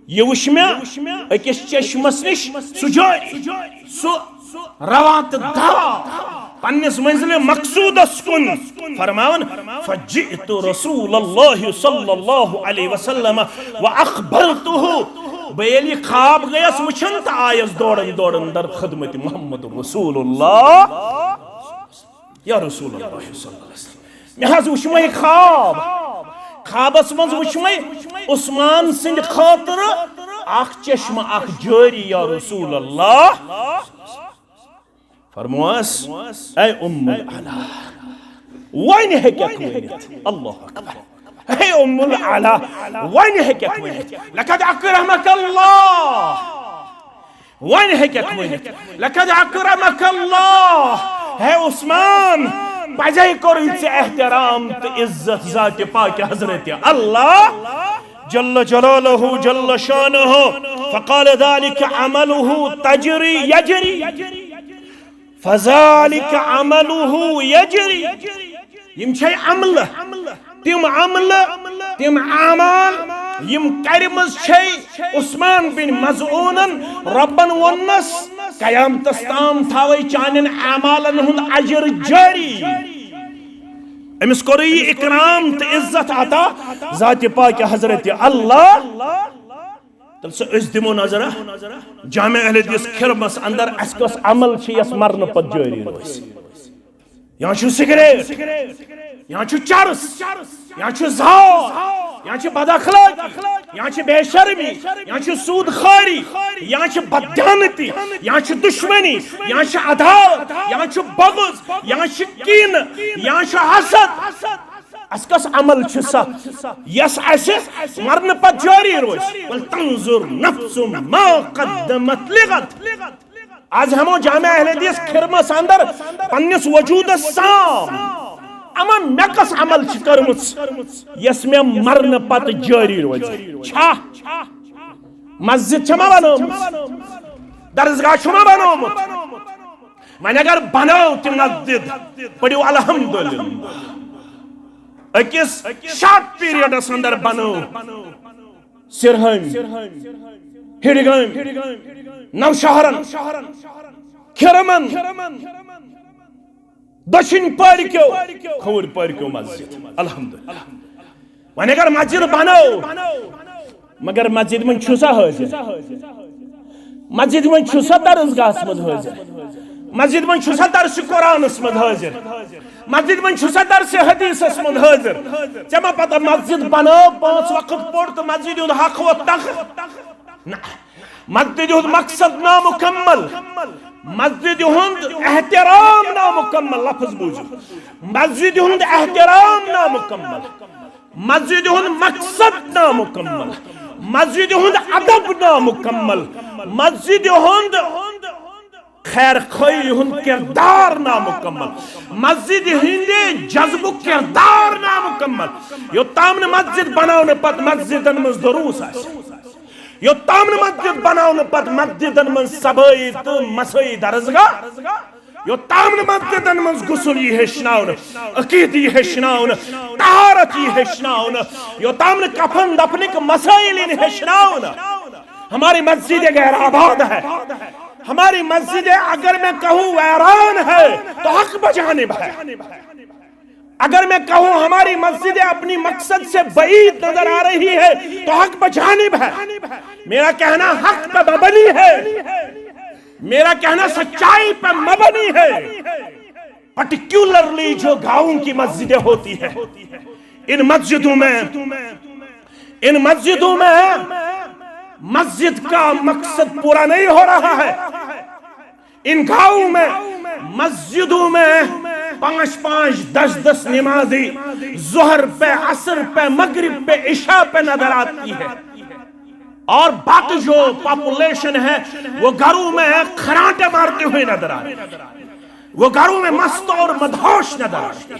یہِ وُچھ مےٚ أکِس چشمس نِش سُہ جٲری، سُہ روان تہٕ دوان پننِس منزلِ مقصودس کُن۔ فرماوان، فجئت رسول اللہ صلی اللہ علیہ وسلم واخبرتہ، بہٕ ییٚلہِ یہِ خواب گٔیَس وٕچھان تہٕ آیس دوران دوران در خدمت محمد رسول اللہ۔ یا رسول اللہ صلی اللہ علیہ وسلم، مےٚ حظ وُچھ مےٚ خواب، خوابس منٛز وُچھ مےٚ عثمان سٕنٛدِ خٲطرٕ اکھ چشمہٕ اکھ جٲری، یا رسول اللہ۔ فرموس، اے ام العلا، وۄنۍ ہیٚککھ ؤنِتھ، اللہ اکبر، اے ام العلا، وۄنۍ ہیٚککھ ؤنِتھ، لقد اکرمک اللہ۔ وۄنۍ ہیٚککھ ؤنِتھ، لقد اکرمک اللہ، ہے عثمان، پزے کوٚرُے ژےٚ احترام تہٕ عزت ذاتِ پاک حضرت اللہ جل جلالہ جل شانہ۔ فقال ذلك عمله تجری یجری، فذلك عمله یجری۔ یِم چھے عملہٕ، تِم عملہٕ، تِم اعمال، یِم کرِمٕژ چھے عثمان بن مظعونن۔ رۄبن ووٚننس، قیامتس تام تھاوے چانٮ۪ن اعمالن ہُنٛد اجر جٲری۔ أمِس کوٚرُے یہِ اکرام تہٕ عزت عطا ذاتِ پاک حضرت اللہ۔ تہٕ سُہ أسۍ دِمو نظرہ، جامع اہل حدیث کھرمس اندر اسہِ کۄس عمل چھِ یۄس مرنہٕ پتہٕ جٲری روزِ۔ یا چھُ سگریٹ، یا چھُ چرس، یا چھُ زاو، یا چھِ بد اخلٲقی، یا چھِ بے شرمی، یا چھِ سود خوری، یا چھِ بددیانتی، یا چھِ دشمنی، یا چھِ عداوت، یا چھِ بغض، یا چھِ کینہٕ، یا چھِ حسد۔ اس کس عمل چھُ سا یس اسہِ مرنہٕ پتہٕ جٲری روزِ؟ ولتنظر نفس ما قدمت لغد۔ از ہمو جامع اہل حدیث کھرمس اندر پننس وجودس سام، اما مےٚ کس عمل چھِ کٔرمٕژ یس مےٚ مرنہٕ پتہٕ جٲری روزِ؟ چھا مسجد چھا ما بنٲومٕژ؟ درسگاہ چھُ ما بنومُت؟ وۄنۍ اگر بنٲو تہِ مسجد، پٔرِو الحمدللہ۔ أکِس شارٹ پیریڈس اندر بنٲو سرہٲمۍ، ہِڑگٲمۍ، نوشہرن، کھِرمن، دٔچھِنۍ پارِ کیو، کھووُر پارِ کیو مسجد۔ الحمدللہ۔ وۄنۍ اگر مسجد بنٲو، مگر مسجد منٛز چھُ سا حٲضِر؟ مسجد منٛز چھُ سا درسگاہس منٛز حٲضِر؟ مسجد منٛز چھُ سا درسِ قرآنس منٛز حٲضِر؟ مسجد منٛز چھُ سا درسِ حدیثس منٛز حٲضِر؟ ژےٚ ما پتہ مسجد بنٲو، پانٛژھ وقت پوٚر تہٕ مسجد ہُنٛد حق ووت تخت؟ نہ۔ مسجد ہُنٛد مقصد نامکمل، مسجد ہُنٛد احترام نامکمل، لفظ بوٗزِو، مسجد ہُنٛد احترام نامکمل، مسجد ہُنٛد مقصد نامکمل، مسجد ہُنٛد ادب نامکمل، مسجد ہُنٛد خیر خواہی ہُنٛد کردار نامکمل، مسجد ہٕنٛدِ جذبُک کردار نامکمل۔ یوٚتام نہٕ مسجد بناونہٕ پتہٕ مسجدن منٛز دروس آسہِ، یوٚتام نہٕ مسجد بناونہٕ پتہٕ مسجدن منٛز صفٲیی تہٕ مسٲیی درسگاہ، یوٚتام نہٕ مسجدن منٛز غسل یی ہیٚچھناونہٕ، عقیدٕ یی ہیٚچھناونہٕ، طہارت یی ہیٚچھناونہٕ، یوٚتام نہٕ کفن دفنٕکۍ مسائل یِن ہیٚچھناونہٕ، ہماری مسجدیں غیر آباد ہے۔ ہماری مسجدیں، اگر میں کہوں، ویران ہے تو حق بجانب ہے۔ اگر میں کہوں ہماری مسجدیں اپنی مقصد سے بعید نظر آ رہی ہے تو حق بجانب ہے۔ میرا کہنا حق پہ مبنی ہے، میرا کہنا سچائی پہ مبنی ہے۔ پرٹیکولرلی جو گاؤں کی مسجدیں ہوتی ہیں، ان مسجدوں میں، ان مسجدوں میں مسجد کا مقصد پورا نہیں ہو رہا ہے۔ ان گاؤں میں، مسجدوں میں پانچ پانچ، دس دس نمازی ظہر پہ، عصر پہ، مغرب پہ، عشاء پہ نظر آتی ہے، اور باقی جو پاپولیشن ہے، وہ گھروں میں خرانٹے مارتے ہوئے نظر آ رہی ہے، وہ گھروں میں مست اور مدہوش نظر آ رہی ہے۔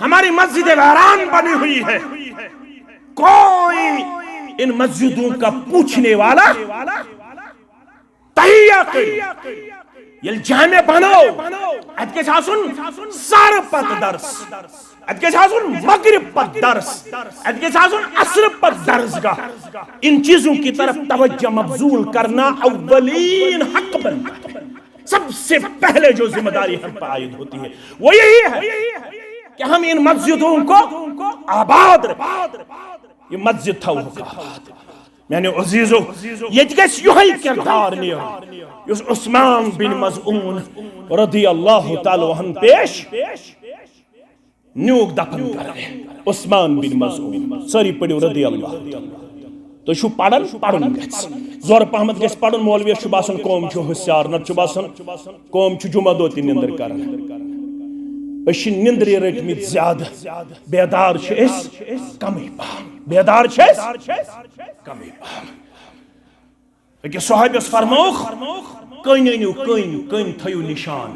ہماری مسجد ویران بنی ہوئی ہے، کوئی ان مسجدوں کا پوچھنے والا تہیا کٔرِو۔ ییٚلہِ جامع بناو، اتہِ گژھِ آسُن سحر پتہٕ درس، اتہِ گژھِ آسُن مغرب پتہٕ درس، اتہِ گژھِ آسُن عصر پتہٕ درسگاہ۔ ان چیزوں کی طرف توجہ مبذول کرنا اولین حق بنتا ہے۔ سب سے پہلے جو ذمہ داری ہم پر عائد ہوتی ہے، وہ یہی ہے کہ ہم ان مسجدوں کو آباد رکھیں۔ یہ مسجد تھاوہوکھ آباد۔ میانیو عزیزو، ییٚتہِ گژھِ یِہوٚے کردار نیرُن، یُس عثمان بن مظعون رضی اللہ تعالیٰ عنہ پیش نیوٗکھ دفن کرنہِ۔ عثمان بن مظعون، سٲری پٔرِو رضی اللہ تعالیٰ۔ تُہۍ چھِو پران، پرُن گژھِ۔ زورٕ پہمتھ گژھِ پرُن، مولویس چھُ باسان قوم چھُ ہوشیار، نتہٕ چھُ باسان قوم چھُ جمعہ دۄہ تہِ نِندٕر کران۔ أسۍ چھِ نِندرِ رٔٹمٕتۍ زیادٕ، بیدار چھِ أسۍ کمٕے پہم۔ بیدار چھِ أسۍ کمٕے پہم۔ أکِس صحابیس فرمووُکھ، کٔنۍ أنِو، کٔنۍ، کٔنۍ تھٲیِو نشان۔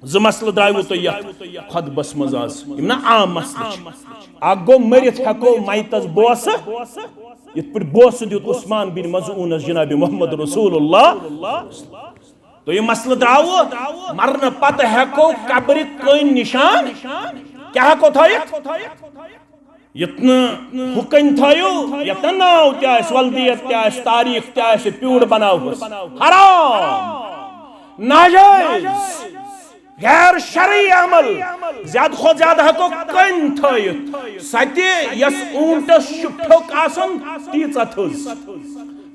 زٕ مسلہٕ درٛایوٕ تۄہہِ یتھ خطبس منٛز از، یِم نہ عام مسلہٕ چھِ۔ اکھ گوٚو، مٔرِتھ ہٮ۪کو میتس بوسہٕ، یِتھ پٲٹھۍ بوسہٕ دیُت عثمان بن مظعونس جناب محمد رسول اللہ۔ دوٚیِم مسلہٕ درٛاوٕ، مرنہٕ پتہٕ ہٮ۪کو قبرِ کٔنۍ نشان کیٛاہ ہٮ۪کو تھٲیِتھ؟ یتھ نہٕ ہُہ کٔنۍ تھٲیِو، یتھ نہٕ ناو تہِ آسہِ، ولدیت تہِ آسہِ، تاریخ تہِ آسہِ، پیوٗر بناوہوس۔ حرام، ناجٲیز، غیر شرعی عمل۔ زیادٕ کھۄتہٕ زیادٕ ہٮ۪کو کٔنۍ تھٲیِتھ، سۄ تہِ یۄس اوٗنٹس چھُ پھیوٚک آسان، تیٖژاہ تھٔز،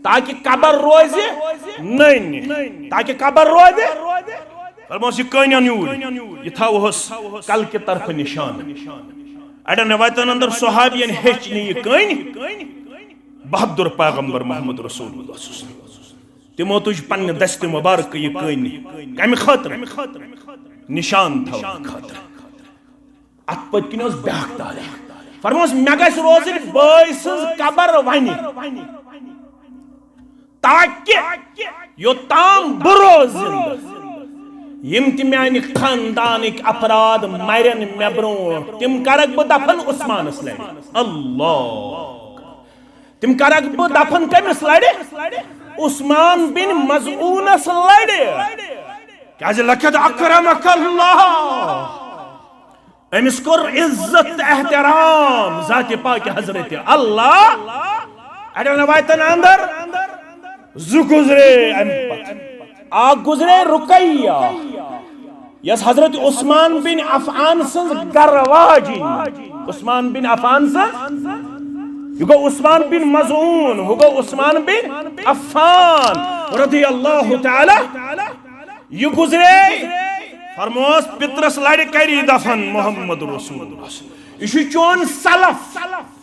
تاکہِ قبر روزِ نٔنۍ، تاکہِ قبر روزِ۔ فرموس، یہِ کٔنۍ اَن یوٗرۍ، یہِ تھاوہوس کلکہِ طرفہٕ نشان۔ اَڑٮ۪ن رٮ۪وایتن اندر صحابین ہیٚچھ نہٕ یہِ کٔنۍ بہادر پیغمبر محمد رسول اللہ صلی اللہ علیہ وسلم۔ تِمو تُج پننہِ دستِ مبارکہٕ یہِ کٔنۍ۔ کمہِ خٲطرٕ؟ نشان تھاونہٕ خٲطرٕ۔ اتھ پٔتۍ کِنۍ اوس بیٛاکھ تاریخ۔ فرموس، مےٚ گژھِ روزٕنۍ بٲے سٕنٛز قبر وَنہِ، تاکہِ یوٚتام بہٕ روزٕ زِندٕ، یِم تہِ میانہِ خاندانٕکۍ افراد مرن مےٚ برونٛٹھ، تِم کرکھ بہٕ دفن عثمانس لرِ۔ اللہ! تِم کرکھ بہٕ دفن کٔمِس لرِ؟ عثمان بن مظعونس لرِ۔ کیازِ؟ لقد اکرمک اللہ۔ أمِس کوٚر عزت تہٕ احترام ذاتِ پاکِ حضرت اللہ۔ اَڑٮ۪ن رٮ۪وایتن اندر زٕ گُزرے اَمہِ پتہٕ۔ اکھ گُزرے رقیہ، یۄس حضرت عثمان بن عفان سٕنٛز گرٕ واجِنۍ۔ عثمان بن عفان سٕنٛز، یہِ گوٚو عثمان بن مظعون، ہُہ گوٚو عثمان بن عفان رضی اللہ تعالیٰ۔ یہِ گُزرے، فرموس، پِترس لرِ کری دفن محمد رسول اللہ۔ یہِ چھُ چون سلف۔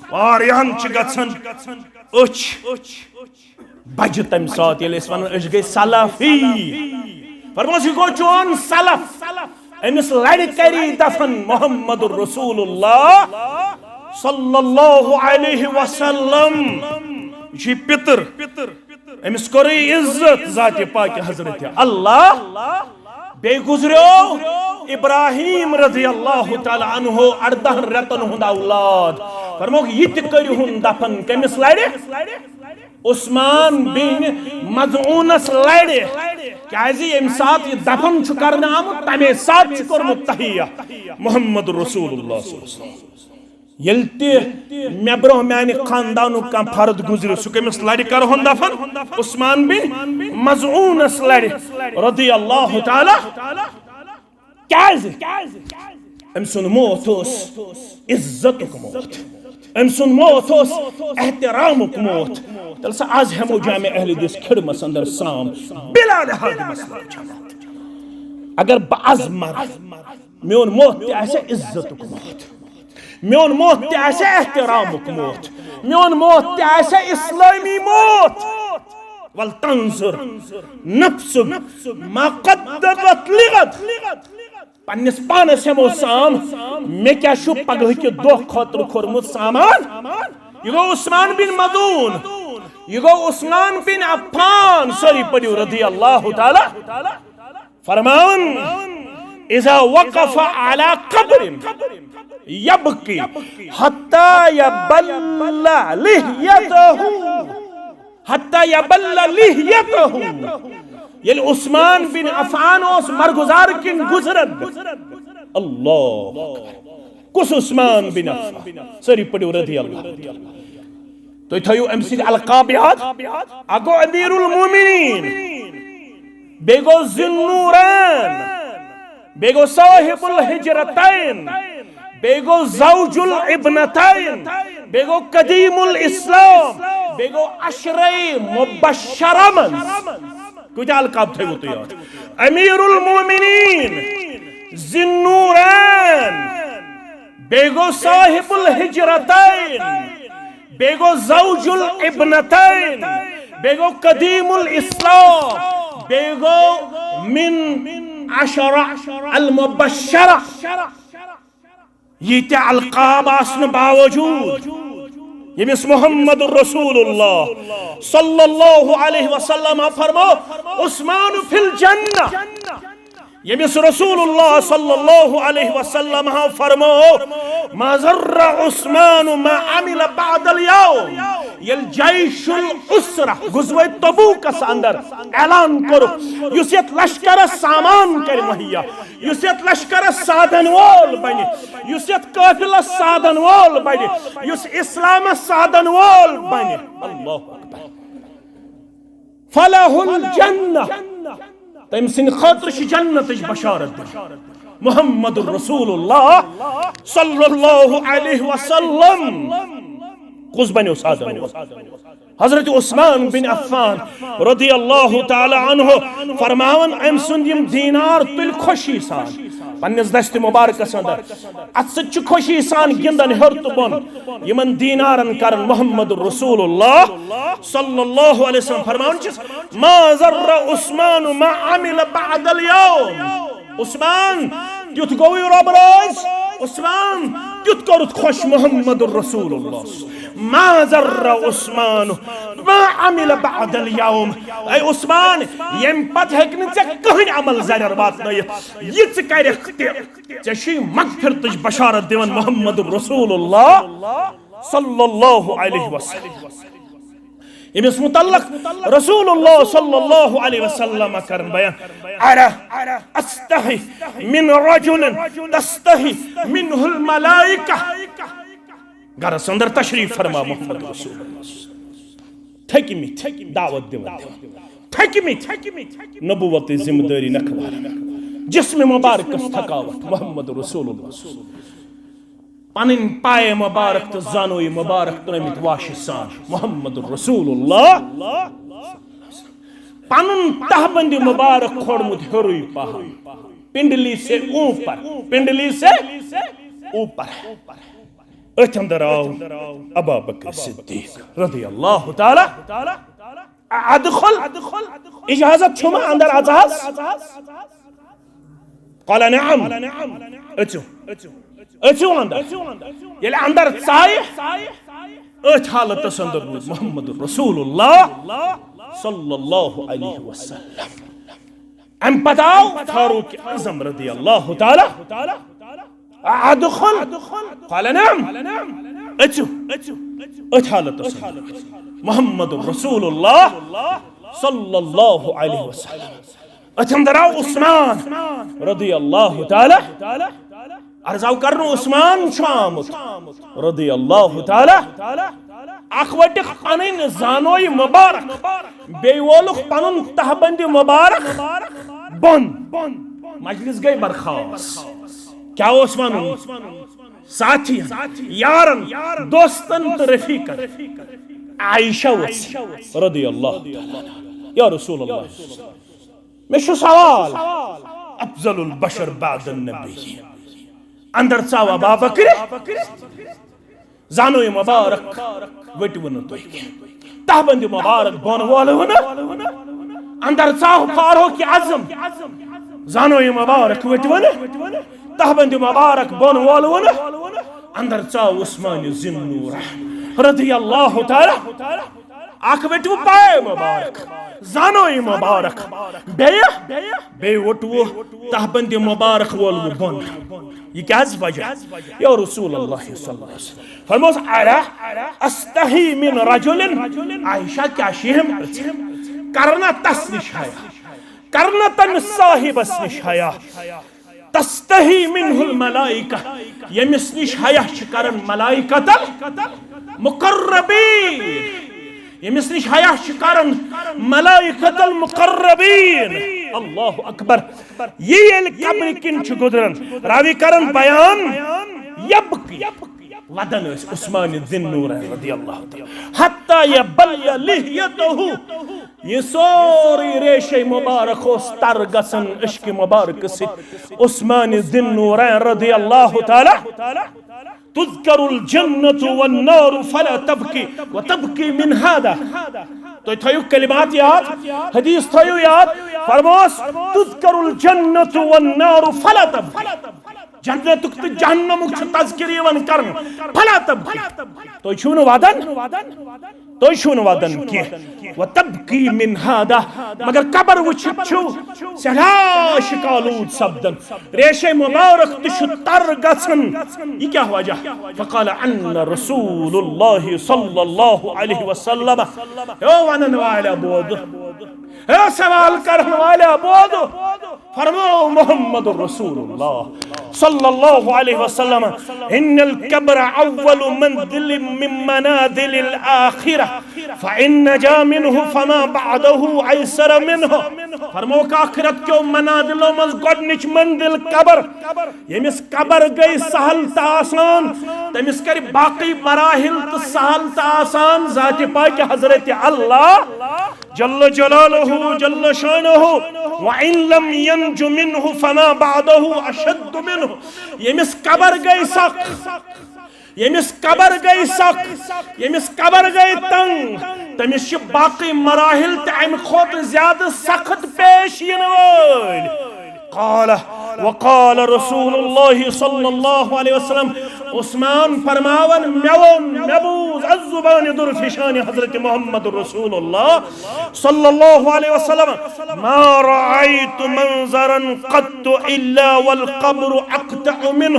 واریاہن چھِ گژھان أچھ۔ بجہِ تمہِ ساتہٕ، ییٚلہِ أسۍ ونان أسۍ گٔے سلفی۔ فرموس، یہِ گوٚو چون سلف، أمِس لڑِ کری دفن محمد رسول اللہ صلی اللہ علیہ وسلم۔ یہِ چھُ پِتٕر، أمِس کوٚرُے عزت ذاتِ پاکِ حضرت اللہ۔ بیٚیہِ گُزریو ابراہیم رضی اللہ تعالیٰ عنہ اردہن رٮ۪تن ہُنٛد اولاد۔ فرموکھ، یہِ تہِ کٔرِہُن دفن۔ کٔمِس لڑِ؟ عثمان بن مظعونس لڑِ۔ کیازِ ییٚمہِ ساتہٕ یہِ دفن چھُ کرنہٕ آمُت، تمے ساتہٕ چھُ کوٚرمُت تحیہ محمد رسول اللہ صلی اللہ علیہ وسلم۔ ییٚلہِ تہِ مےٚ برونٛہہ میانہِ خاندانُک کانٛہہ فرد گُزرِ، سُہ کٔمِس لڑِ کرہون دفن؟ عثمان بن مظعونس لڑِ رضی اللہ تعالیٰ۔ کیازِ؟ أمۍ سُنٛد موت اوس عزتُک موت، أمۍ سُنٛد موت اوس احترامُک موت۔ تیٚلہِ سا آز ہٮ۪مو جامع اہل حدیث کھِرمس اندر سام بلا لحاظ مسلک جماعت۔ اگر بہٕ از مرٕ، میون موت تہِ آسہِ عزتُک موت، میون موت تہِ آسہِ احترامُک موت، میون موت تہِ آسہِ اسلٲمی موت۔ ولتنظر نفس ما قدمت لغد۔ پننِس پانس ہٮ۪مو سام، مےٚ کیٛاہ چھُ پگہٕکہِ دۄہ خٲطرٕ کوٚرمُت سامان؟ یہِ گوٚو عثمان بن مظعون، یہِ گوٚو عثمان بن عفان، سٲری پٔرِو رضی اللہ تعالیٰ۔ فرمان، اذا وقف على قبر يبكي حتى يبل لحيته، حتى يبل لحيته۔ ییٚلہِ عثمان بن عفان اوس مرگزار کِنۍ گُزران، اللہ اکبر، کُس عثمان بن عفان؟ سٲری پٔرِو رضی اللہ۔ تُہۍ تھٲیِو أمۍ سٕنٛدۍ القاب یاد۔ اکھ گوٚو امیر المومنین، بیٚیہِ گوٚو ذی النورین، بیٚیہِ گوٚو صاحب الحجرتین، بیٚیہِ گوٚو زوج الابنتین، بیٚیہِ گوٚو قدیم الاسلام، بیٚیہِ گوٚو عشرے مبشرہ منٛز۔ کۭتیاہ القاب تھٲیِو تُہۍ یاد؟ امیر المومنین، ذی النورین، بیٚیہِ گوٚو صاحب الحجرتین، بیٚیہِ گوٚو زوج الابنتین، بیٚیہِ گوٚو قدیم الاسلام، بیٚیہِ گوٚو من عشرہ المبشرہ۔ ییٖتیٛاہ القاب آسنہٕ باوجوٗد ییٚمِس محمد رسول اللہ صلی اللہ علیہ وسلم فرمو، عثمان فی الجنہ، ییٚمِس رسول اللہ صلی اللہ علیہ وسلم فرمو، ما ضر عثمان ما عمل بعد اليوم۔ ییٚلہِ جیش العسرہ، غزوہ تبوکس اندر اعلان کوٚرُکھ، یُس یتھ لشکرس سامان کرِ مہیا، یُس یتھ لشکرس سادن وول بنہِ، یُس یتھ قافلس سادن وول بنہِ، یُس اسلامس سادن وول بنہِ، اللہ اکبر، فلہ الجنہ، تٔمۍ سٕنٛدِ خٲطرٕ چھِ جنتٕچ بشارت دِوان۔ محمد رسول اللہ صلی اللہ علیہ وسلم کُس بنیو سادن وول؟ حضرت عثمان بن عفان رضی اللہ تعالیٰ عنہ فرماوان، أمۍ سُنٛد یِم دینار تُلۍ خوشی سان پننِس دستِ مبارکس اندر، اتھ سۭتۍ چھُ خوشی سان گِنٛدان ہیوٚر تہٕ بۄن، یِمن دینارن کران محمد رسول اللہ صلی اللہ علیہ وسلم فرماوان چھِس، ما ضر عثمان ما عمل بعد اليوم۔ عثمان، تیُتھ گوٚوُے رۄب رٲضۍ۔ عثمان، تیُتھ کوٚرُتھ خۄش محمد رسول اللہ۔ ما ضر عثمان ما عمل بعد اليوم۔ اے عثمان، ییٚمہِ پتہٕ ہیٚکہِ نہٕ ژےٚ کٕہٕنۍ عمل زرٮ۪ر واتنٲیِتھ۔ یہِ ژٕ کرکھ تہِ، ژےٚ چھُے مغفرتٕچ بشارت دِوان محمد رسول اللہ صلی اللہ علیہ وسلم۔ ییٚمِس متعلق رسول اللہ صلی اللہ علیہ وسلم کرن بیان، ارا استحی من رجل تستحی منہ الملائکہ۔ گرس اندر تشریف فرما محمد رسول اللہ۔ تھکمٕتۍ دعوت دِوان دِوان، تھکمٕتۍ نبوت ذمہ دٲری نکھوار، جسم مبارکس تھکاوٹ محمد رسول اللہ۔ پنٕنۍ پایہِ مبارک تہٕ زانویہِ مبارک ترٲومٕتۍ واشہِ سان محمد رسول اللہ۔ پنُن تہبندِ مبارک کھولمُت ہیوٚرُے پہن، پنڈلی سے اوپر، پنڈلی سے اوپر۔ أتھۍ اندر آو ابا بکر صدیق رضی اللہ تعالیٰ۔ ادخل، اجازت چھُم اندر اژہس؟ قال نعم، أژِو، أژِو اندر۔ ییٚلہِ اندر ژایہِ، أتھۍ حالتس اندر روٗد محمد رسول اللہ صلی اللہ علیہ وسلم۔ امہِ پتہٕ آو فاروق اعظم رضی اللہ تعالیٰ، ادخل، قال نعم، أژِو، أتھۍ حالتس اندر محمد رسول اللہ صلی اللہ علیہ وسلم۔ أتھۍ اندر آو عثمان رضی اللہ تعالیٰ، عرض آو کرنہٕ عثمان چھُ آمُت رضی اللہ تعالیٰ۔ اکھ وٹکھ پنٕنۍ زانوے مبارک، بیٚیہِ وولُکھ پنُن تہبندِ مبارک بۄن۔ مجلس گٔے برخاست۔ کیٛاہ اوس ونُن؟ ساتھین، یارن، دوستن تہٕ رفیقن۔ عائشہ ؤژھ رضی اللہ تعالیٰ عنہا، یا رسول اللہ، مےٚ چھُ سوال، افضل البشر بعد النبی، اندر ژاو ابا بکر، زانوے مبارک ؤٹِو نہٕ تُہۍ کینٛہہ، تہبندِ مبارک بۄن وولو نہٕ، اندر ژاو فاروق اعظم، زانوے مبارک ؤٹِو نہٕ، تہبندِ مبارک بۄن وولو نہٕ، اندر ژاو عثمان ذی النورین رضی اللہ تعالیٰ۔ اکھ ؤٹِو پاے مبارک، زانوے مبارک، بیٚیہِ، بیٚیہِ ووٚٹوٕ تہبندِ مبارک وولوٕ بۄن۔ یہِ کیٛازِ وجہ؟ یا رسول اللہ صلی اللہ علیہ وسلم۔ فرموس، الا استحی من رجل، عائشہ کیٛاہ چھِ یِم پرژھان؟ کرنا تس نش حیا، کرنا تمہِ صاحبس نش حیا۔ تستحی منہ الملائکہ، ییٚمِس نِش حیا چھِ کران ملائکۃ المقربین، ییٚمِس نِش حیا چھِ کران ملائکۃ المقربین۔ اللہ اکبر۔ یہِ ییٚلہِ قبرِ کِنۍ چھُ گُزران، راوی کران بیان، یبکی، ودان ٲسۍ عثمان ذی النورین رضی اللہ تعالیٰ، حتی یبل لحیتہ، یہِ سورُے ریشے مبارک اوس تر گژھان عشق مبارک سۭتۍ عثمان ذی النورین رضی اللہ تعالیٰ۔ تذکر الجنة والنار فلا تبکی وتبکی من هذا۔ تُہۍ تھٲیِو کلمات یاد، حدیث تھٲیِو یاد، فرموس، تذکر الجنة والنار فلا تبکی۔ جنتُک تہٕ جہنمُک چھُ تذکر یِوان کرنہٕ، فلا تبکی۔ تُہۍ چھِو نہٕ ودان، تُہۍ چھِو نہٕ ودان کینٛہہ۔ وتبکی من هذا، مگر قبر وٕچھِتھ چھِو سٮ۪ٹھاہ عشق آلوٗد سپدان، ریشے مبارک تہِ چھُ تر گژھان۔ یہِ کیٛاہ وجہ؟ فقال ان رسول اللہ صلی اللہ علیہ وسلم، ہے ونن والیا بوزو، ہے سوال کرن والیا بوزو، فرموو محمد رسول اللہ صلی اللہ علیہ وسلم، ان القبر اول منزل من منازل الاخرہ، فان نجا منہ فما بعدہ ایسر منہ۔ فرمووُکھ، آخرت کیو منازلو منٛز گۄڈنِچ منزل قبر۔ ییٚمِس قبر گٔے سہل تہٕ آسان، تٔمِس کرِ باقٕے مراحل تہٕ سہل تہٕ آسان ذاتِ پاکِ حضرت اللہ جل جلالہ جل شانہ، وان لم ینج منہ فما بعدہ اشد منہ۔ ییٚمِس قبر گٔے سخت، ییٚمِس قبر گٔے سخت، ییٚمِس قبر گٔے تنگ، تٔمِس چھِ باقٕے مراحل تہِ امہِ کھۄتہٕ زیادٕ سخت پیش یِنہٕ وٲلۍ۔ قال وقال رسول اللہ صلی اللہ علیہ وسلم، عثمان فرماون، مےٚ ووٚن، مےٚ بوٗز از زبانِ درفشانِ حضرت محمد رسول اللہ صلی اللہ علیہ وسلم، ما رأیت منظرا قط الا والقبر اقطع منہ۔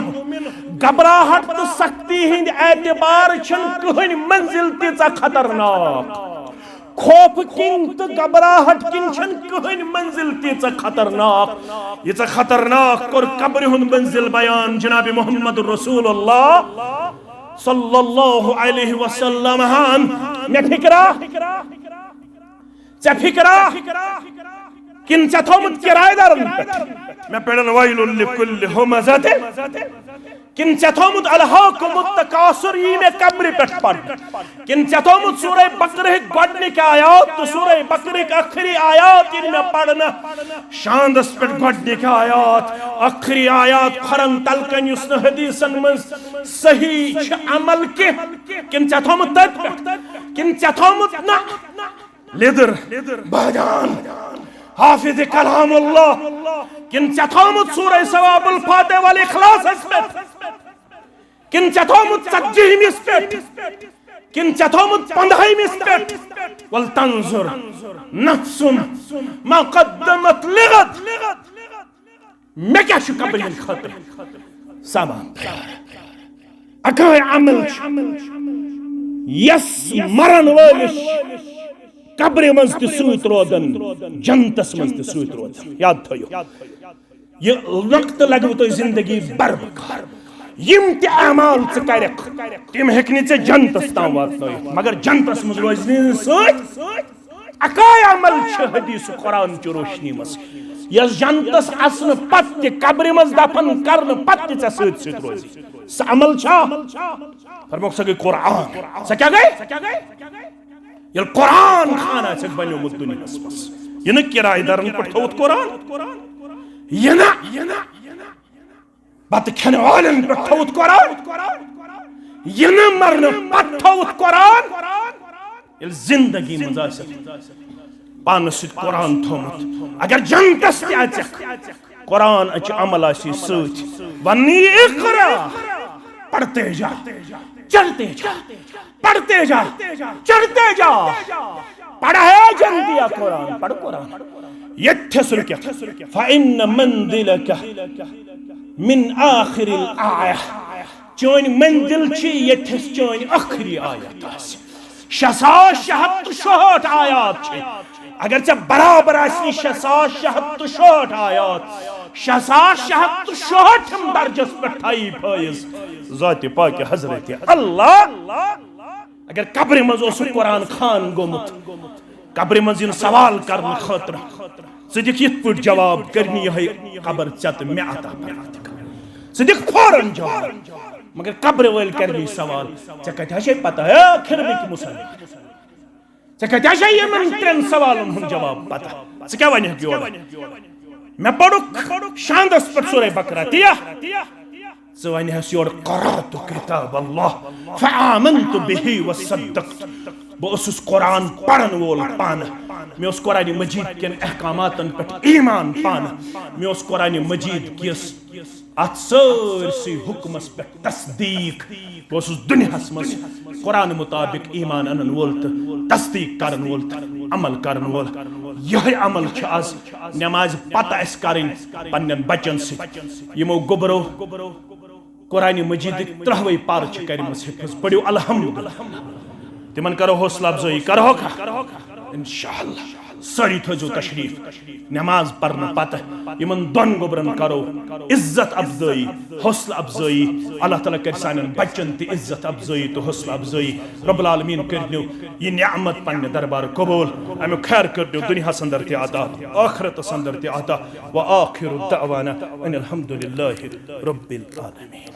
گھبراہٹ تہٕ سختی ہٕنٛدۍ اعتبار چھنہٕ کٕہٕنۍ منزل تیٖژاہ خطرناک۔ خوف کِنۍ تہٕ گھبراہٹ کِنۍ چھنہٕ کٕہٕنۍ منزل تیٖژاہ خطرناک، ییٖژاہ خطرناک کوٚر قبرِ ہُنٛد منزل بیان جناب محمد رسول اللہ صلی اللہ علیہ وسلم ہن۔ مےٚ فکرا، ژےٚ فکرا، کِنہٕ ژےٚ تھومُت کرایہِ دارن پٮ۪ٹھ؟ مےٚ پرن ویل لکل ہمزہ۔ کِنہٕ ژےٚ تھومُت الہاکم التکاثر یی مےٚ قبرِ پٮ۪ٹھ پرنہٕ؟ کِنہٕ ژےٚ تھومُت سورہ بقرہٕکۍ گۄڈنِکۍ آیات تہٕ سورہ بقرہٕکۍ ٲخری آیات یِن مےٚ پرنہٕ؟ شاندس پٮ۪ٹھ گۄڈنِکۍ آیات، ٲخری آیات کھۄرن تل کَنۍ یُس نہٕ حدیثن منٛز صحیح چھِ عمل کینٛہہ۔ کِنہٕ ژےٚ تھومُت تٔتھۍ پٮ۪ٹھ؟ کِنہٕ ژےٚ تھومُت نہ؟ لیدر، بہجان، حافظ کلام اللہ، کن ژےٚ تھومت سورہ ثواب الفاتح والاخلاصس پٮ۪ٹھ؟ کن ژےٚ تھومت ژتجیہمس پٮ۪ٹھ؟ کن ژےٚ تھومت پندہمس پٮ۪ٹھ؟ ولتنظر نفس ما قدمت لغد۔ مےٚ کیٛاہ چھُ قبرِ ہٕنٛدِ خٲطرٕ سامان تیار؟ اکٲے عمل چھُ، یس مرن وٲلِس قبرِ منٛز تہِ سۭتۍ روزن، جنتس منٛز تہِ سۭتۍ روزن۔ یاد تھٲیِو، یہِ نۄقطہٕ لگوٕ تۄہہِ زندگی بھر بکار۔ یِم تہِ اعمال ژٕ کرکھ، تِم ہیٚکہِ نہٕ ژےٚ جنتس تام واتنٲیِتھ، مگر جنتس منٛز روزِ نہٕ سۭتۍ۔ اکاے عمل چھِ حدیث قرآن چہِ روشنی منٛز، یۄس جنتس اژنہٕ پتہٕ تہِ، قبرِ منٛز دفن کرنہٕ پتہٕ تہِ ژےٚ سۭتۍ سۭتۍ روزِ۔ سۄ عمل چھا؟ فرموکھ، سۄ گٔے قرآن۔ سۄ کیٛاہ گٔے؟ ییٚلہِ قرآن خان آسٮ۪کھ بنیومُت دُنیاہس منٛز، یہِ نہٕ کرایہِ دارن پٮ۪ٹھ تھوٚوُتھ قرآن، یہِ نہٕ بتہٕ کھٮ۪ن والٮ۪ن پٮ۪ٹھ تھوٚوُتھ قرآن، یہِ نہٕ مرنہٕ پتہٕ تھوٚوُتھ قرآن۔ ییٚلہِ زندگی منٛز آسٮ۪کھ پانس سۭتۍ قرآن تھوٚومُت، اگر جنتس تہِ اژکھ، قرآن اچہِ عمل آسی سۭتۍ۔ ونی اقرا، پڑھتے جا، چڑھتے جا، پڑھتے جا، چڑھتے جا۔ پڑھا ہے جنتیا قرآن، پڑھ قرآن۔ یتھس رُکِتھ، فإن منزلك من آخر الآية۔ چٲنۍ منزل چھِ یتھس چٲنۍ ٲخری آیت آسہِ۔ شےٚ ساس شےٚ ہتھ تہٕ شُہٲٹھ آیات چھِ۔ اگر ژےٚ برابر آسی شےٚ ساس شےٚ ہتھ تہٕ شُہٲٹھ آیات، شےٚ ساس شےٚ ہتھ تہٕ شُہٲٹھم درجس پٮ۪ٹھ تھایی فٲیض ذاتِ پاکِ حضرت اللہ۔ اگر قبرِ منٛز اوسُکھ قرآن خان گوٚمُت، قبرِ منٛز یِن سوال کرنہٕ خٲطرٕ، ژٕ دِکھ یِتھ پٲٹھۍ جواب، کرنی یِہوٚے قبر ژےٚ تہٕ مےٚ عطا پروردگار۔ ژٕ دِکھ فوراً جواب، مگر قبرِ وٲلۍ کرنی سوال، ژےٚ کتہِ چھے پتہ، ہے ٲخر بہٕ کہِ مسلمان؟ ژےٚ کتہِ چھے یِمن ترٛٮ۪ن سوالن ہُنٛد جواب پتہ؟ ژٕ کیٛاہ ونکھ یورٕ؟ مےٚ پوٚرُکھ شاندس پٮ۪ٹھ سورہ بقرہ، تِیا؟ ژٕ ونہِ ہس یورٕ، قرأت کتاب اللہ فآمنت بہ وصدقت۔ بہٕ اوسُس قرآن پرن وول پانہٕ۔ مےٚ اوس قرآن مجید کٮ۪ن احکاماتن پٮ۪ٹھ ایمان پانہٕ۔ مےٚ اوس قرآن مجید کِس اتھ سٲرسٕے حکمس پٮ۪ٹھ تصدیق۔ بہٕ اوسُس دُنیاہس منٛز قرآن مطابق ایمان انن وول تہٕ تصدیق کرن وول تہٕ عمل کرن وول۔ یِہوٚے عمل چھُ از نمازِ پتہٕ اسہِ کرٕنۍ پننٮ۪ن بچن سۭتۍ، یِمو گوٚبرو قرآن مجیدٕکۍ ترٛہوَے پارٕ چھِ کٔرمٕژ حفظ۔ پٔرِو الحمدللہ۔ تِمن کرو حوصلہ افزٲیی، کرہوکھا؟ انشاءاللہ۔ سٲری تھٲیزیو تشریف۔ نماز پرنہٕ پتہٕ یِمن دۄن گوٚبرن کرو عزت افزٲیی، حوصلہ افزٲیی۔ اللہ تعالیٰ کرِ سانٮ۪ن بچن تہِ عزت افزٲیی تہٕ حوصلہ افزٲیی۔ رب العالمین کٔرِنو یہِ نعمت پننہِ دربار قبول۔ امیُک خیر کٔرِنو دُنیاہس اندر تہِ عطا، ٲخرتس اندر تہِ عطا۔ وآخر دعوانا ان الحمد للہ رب العالمین۔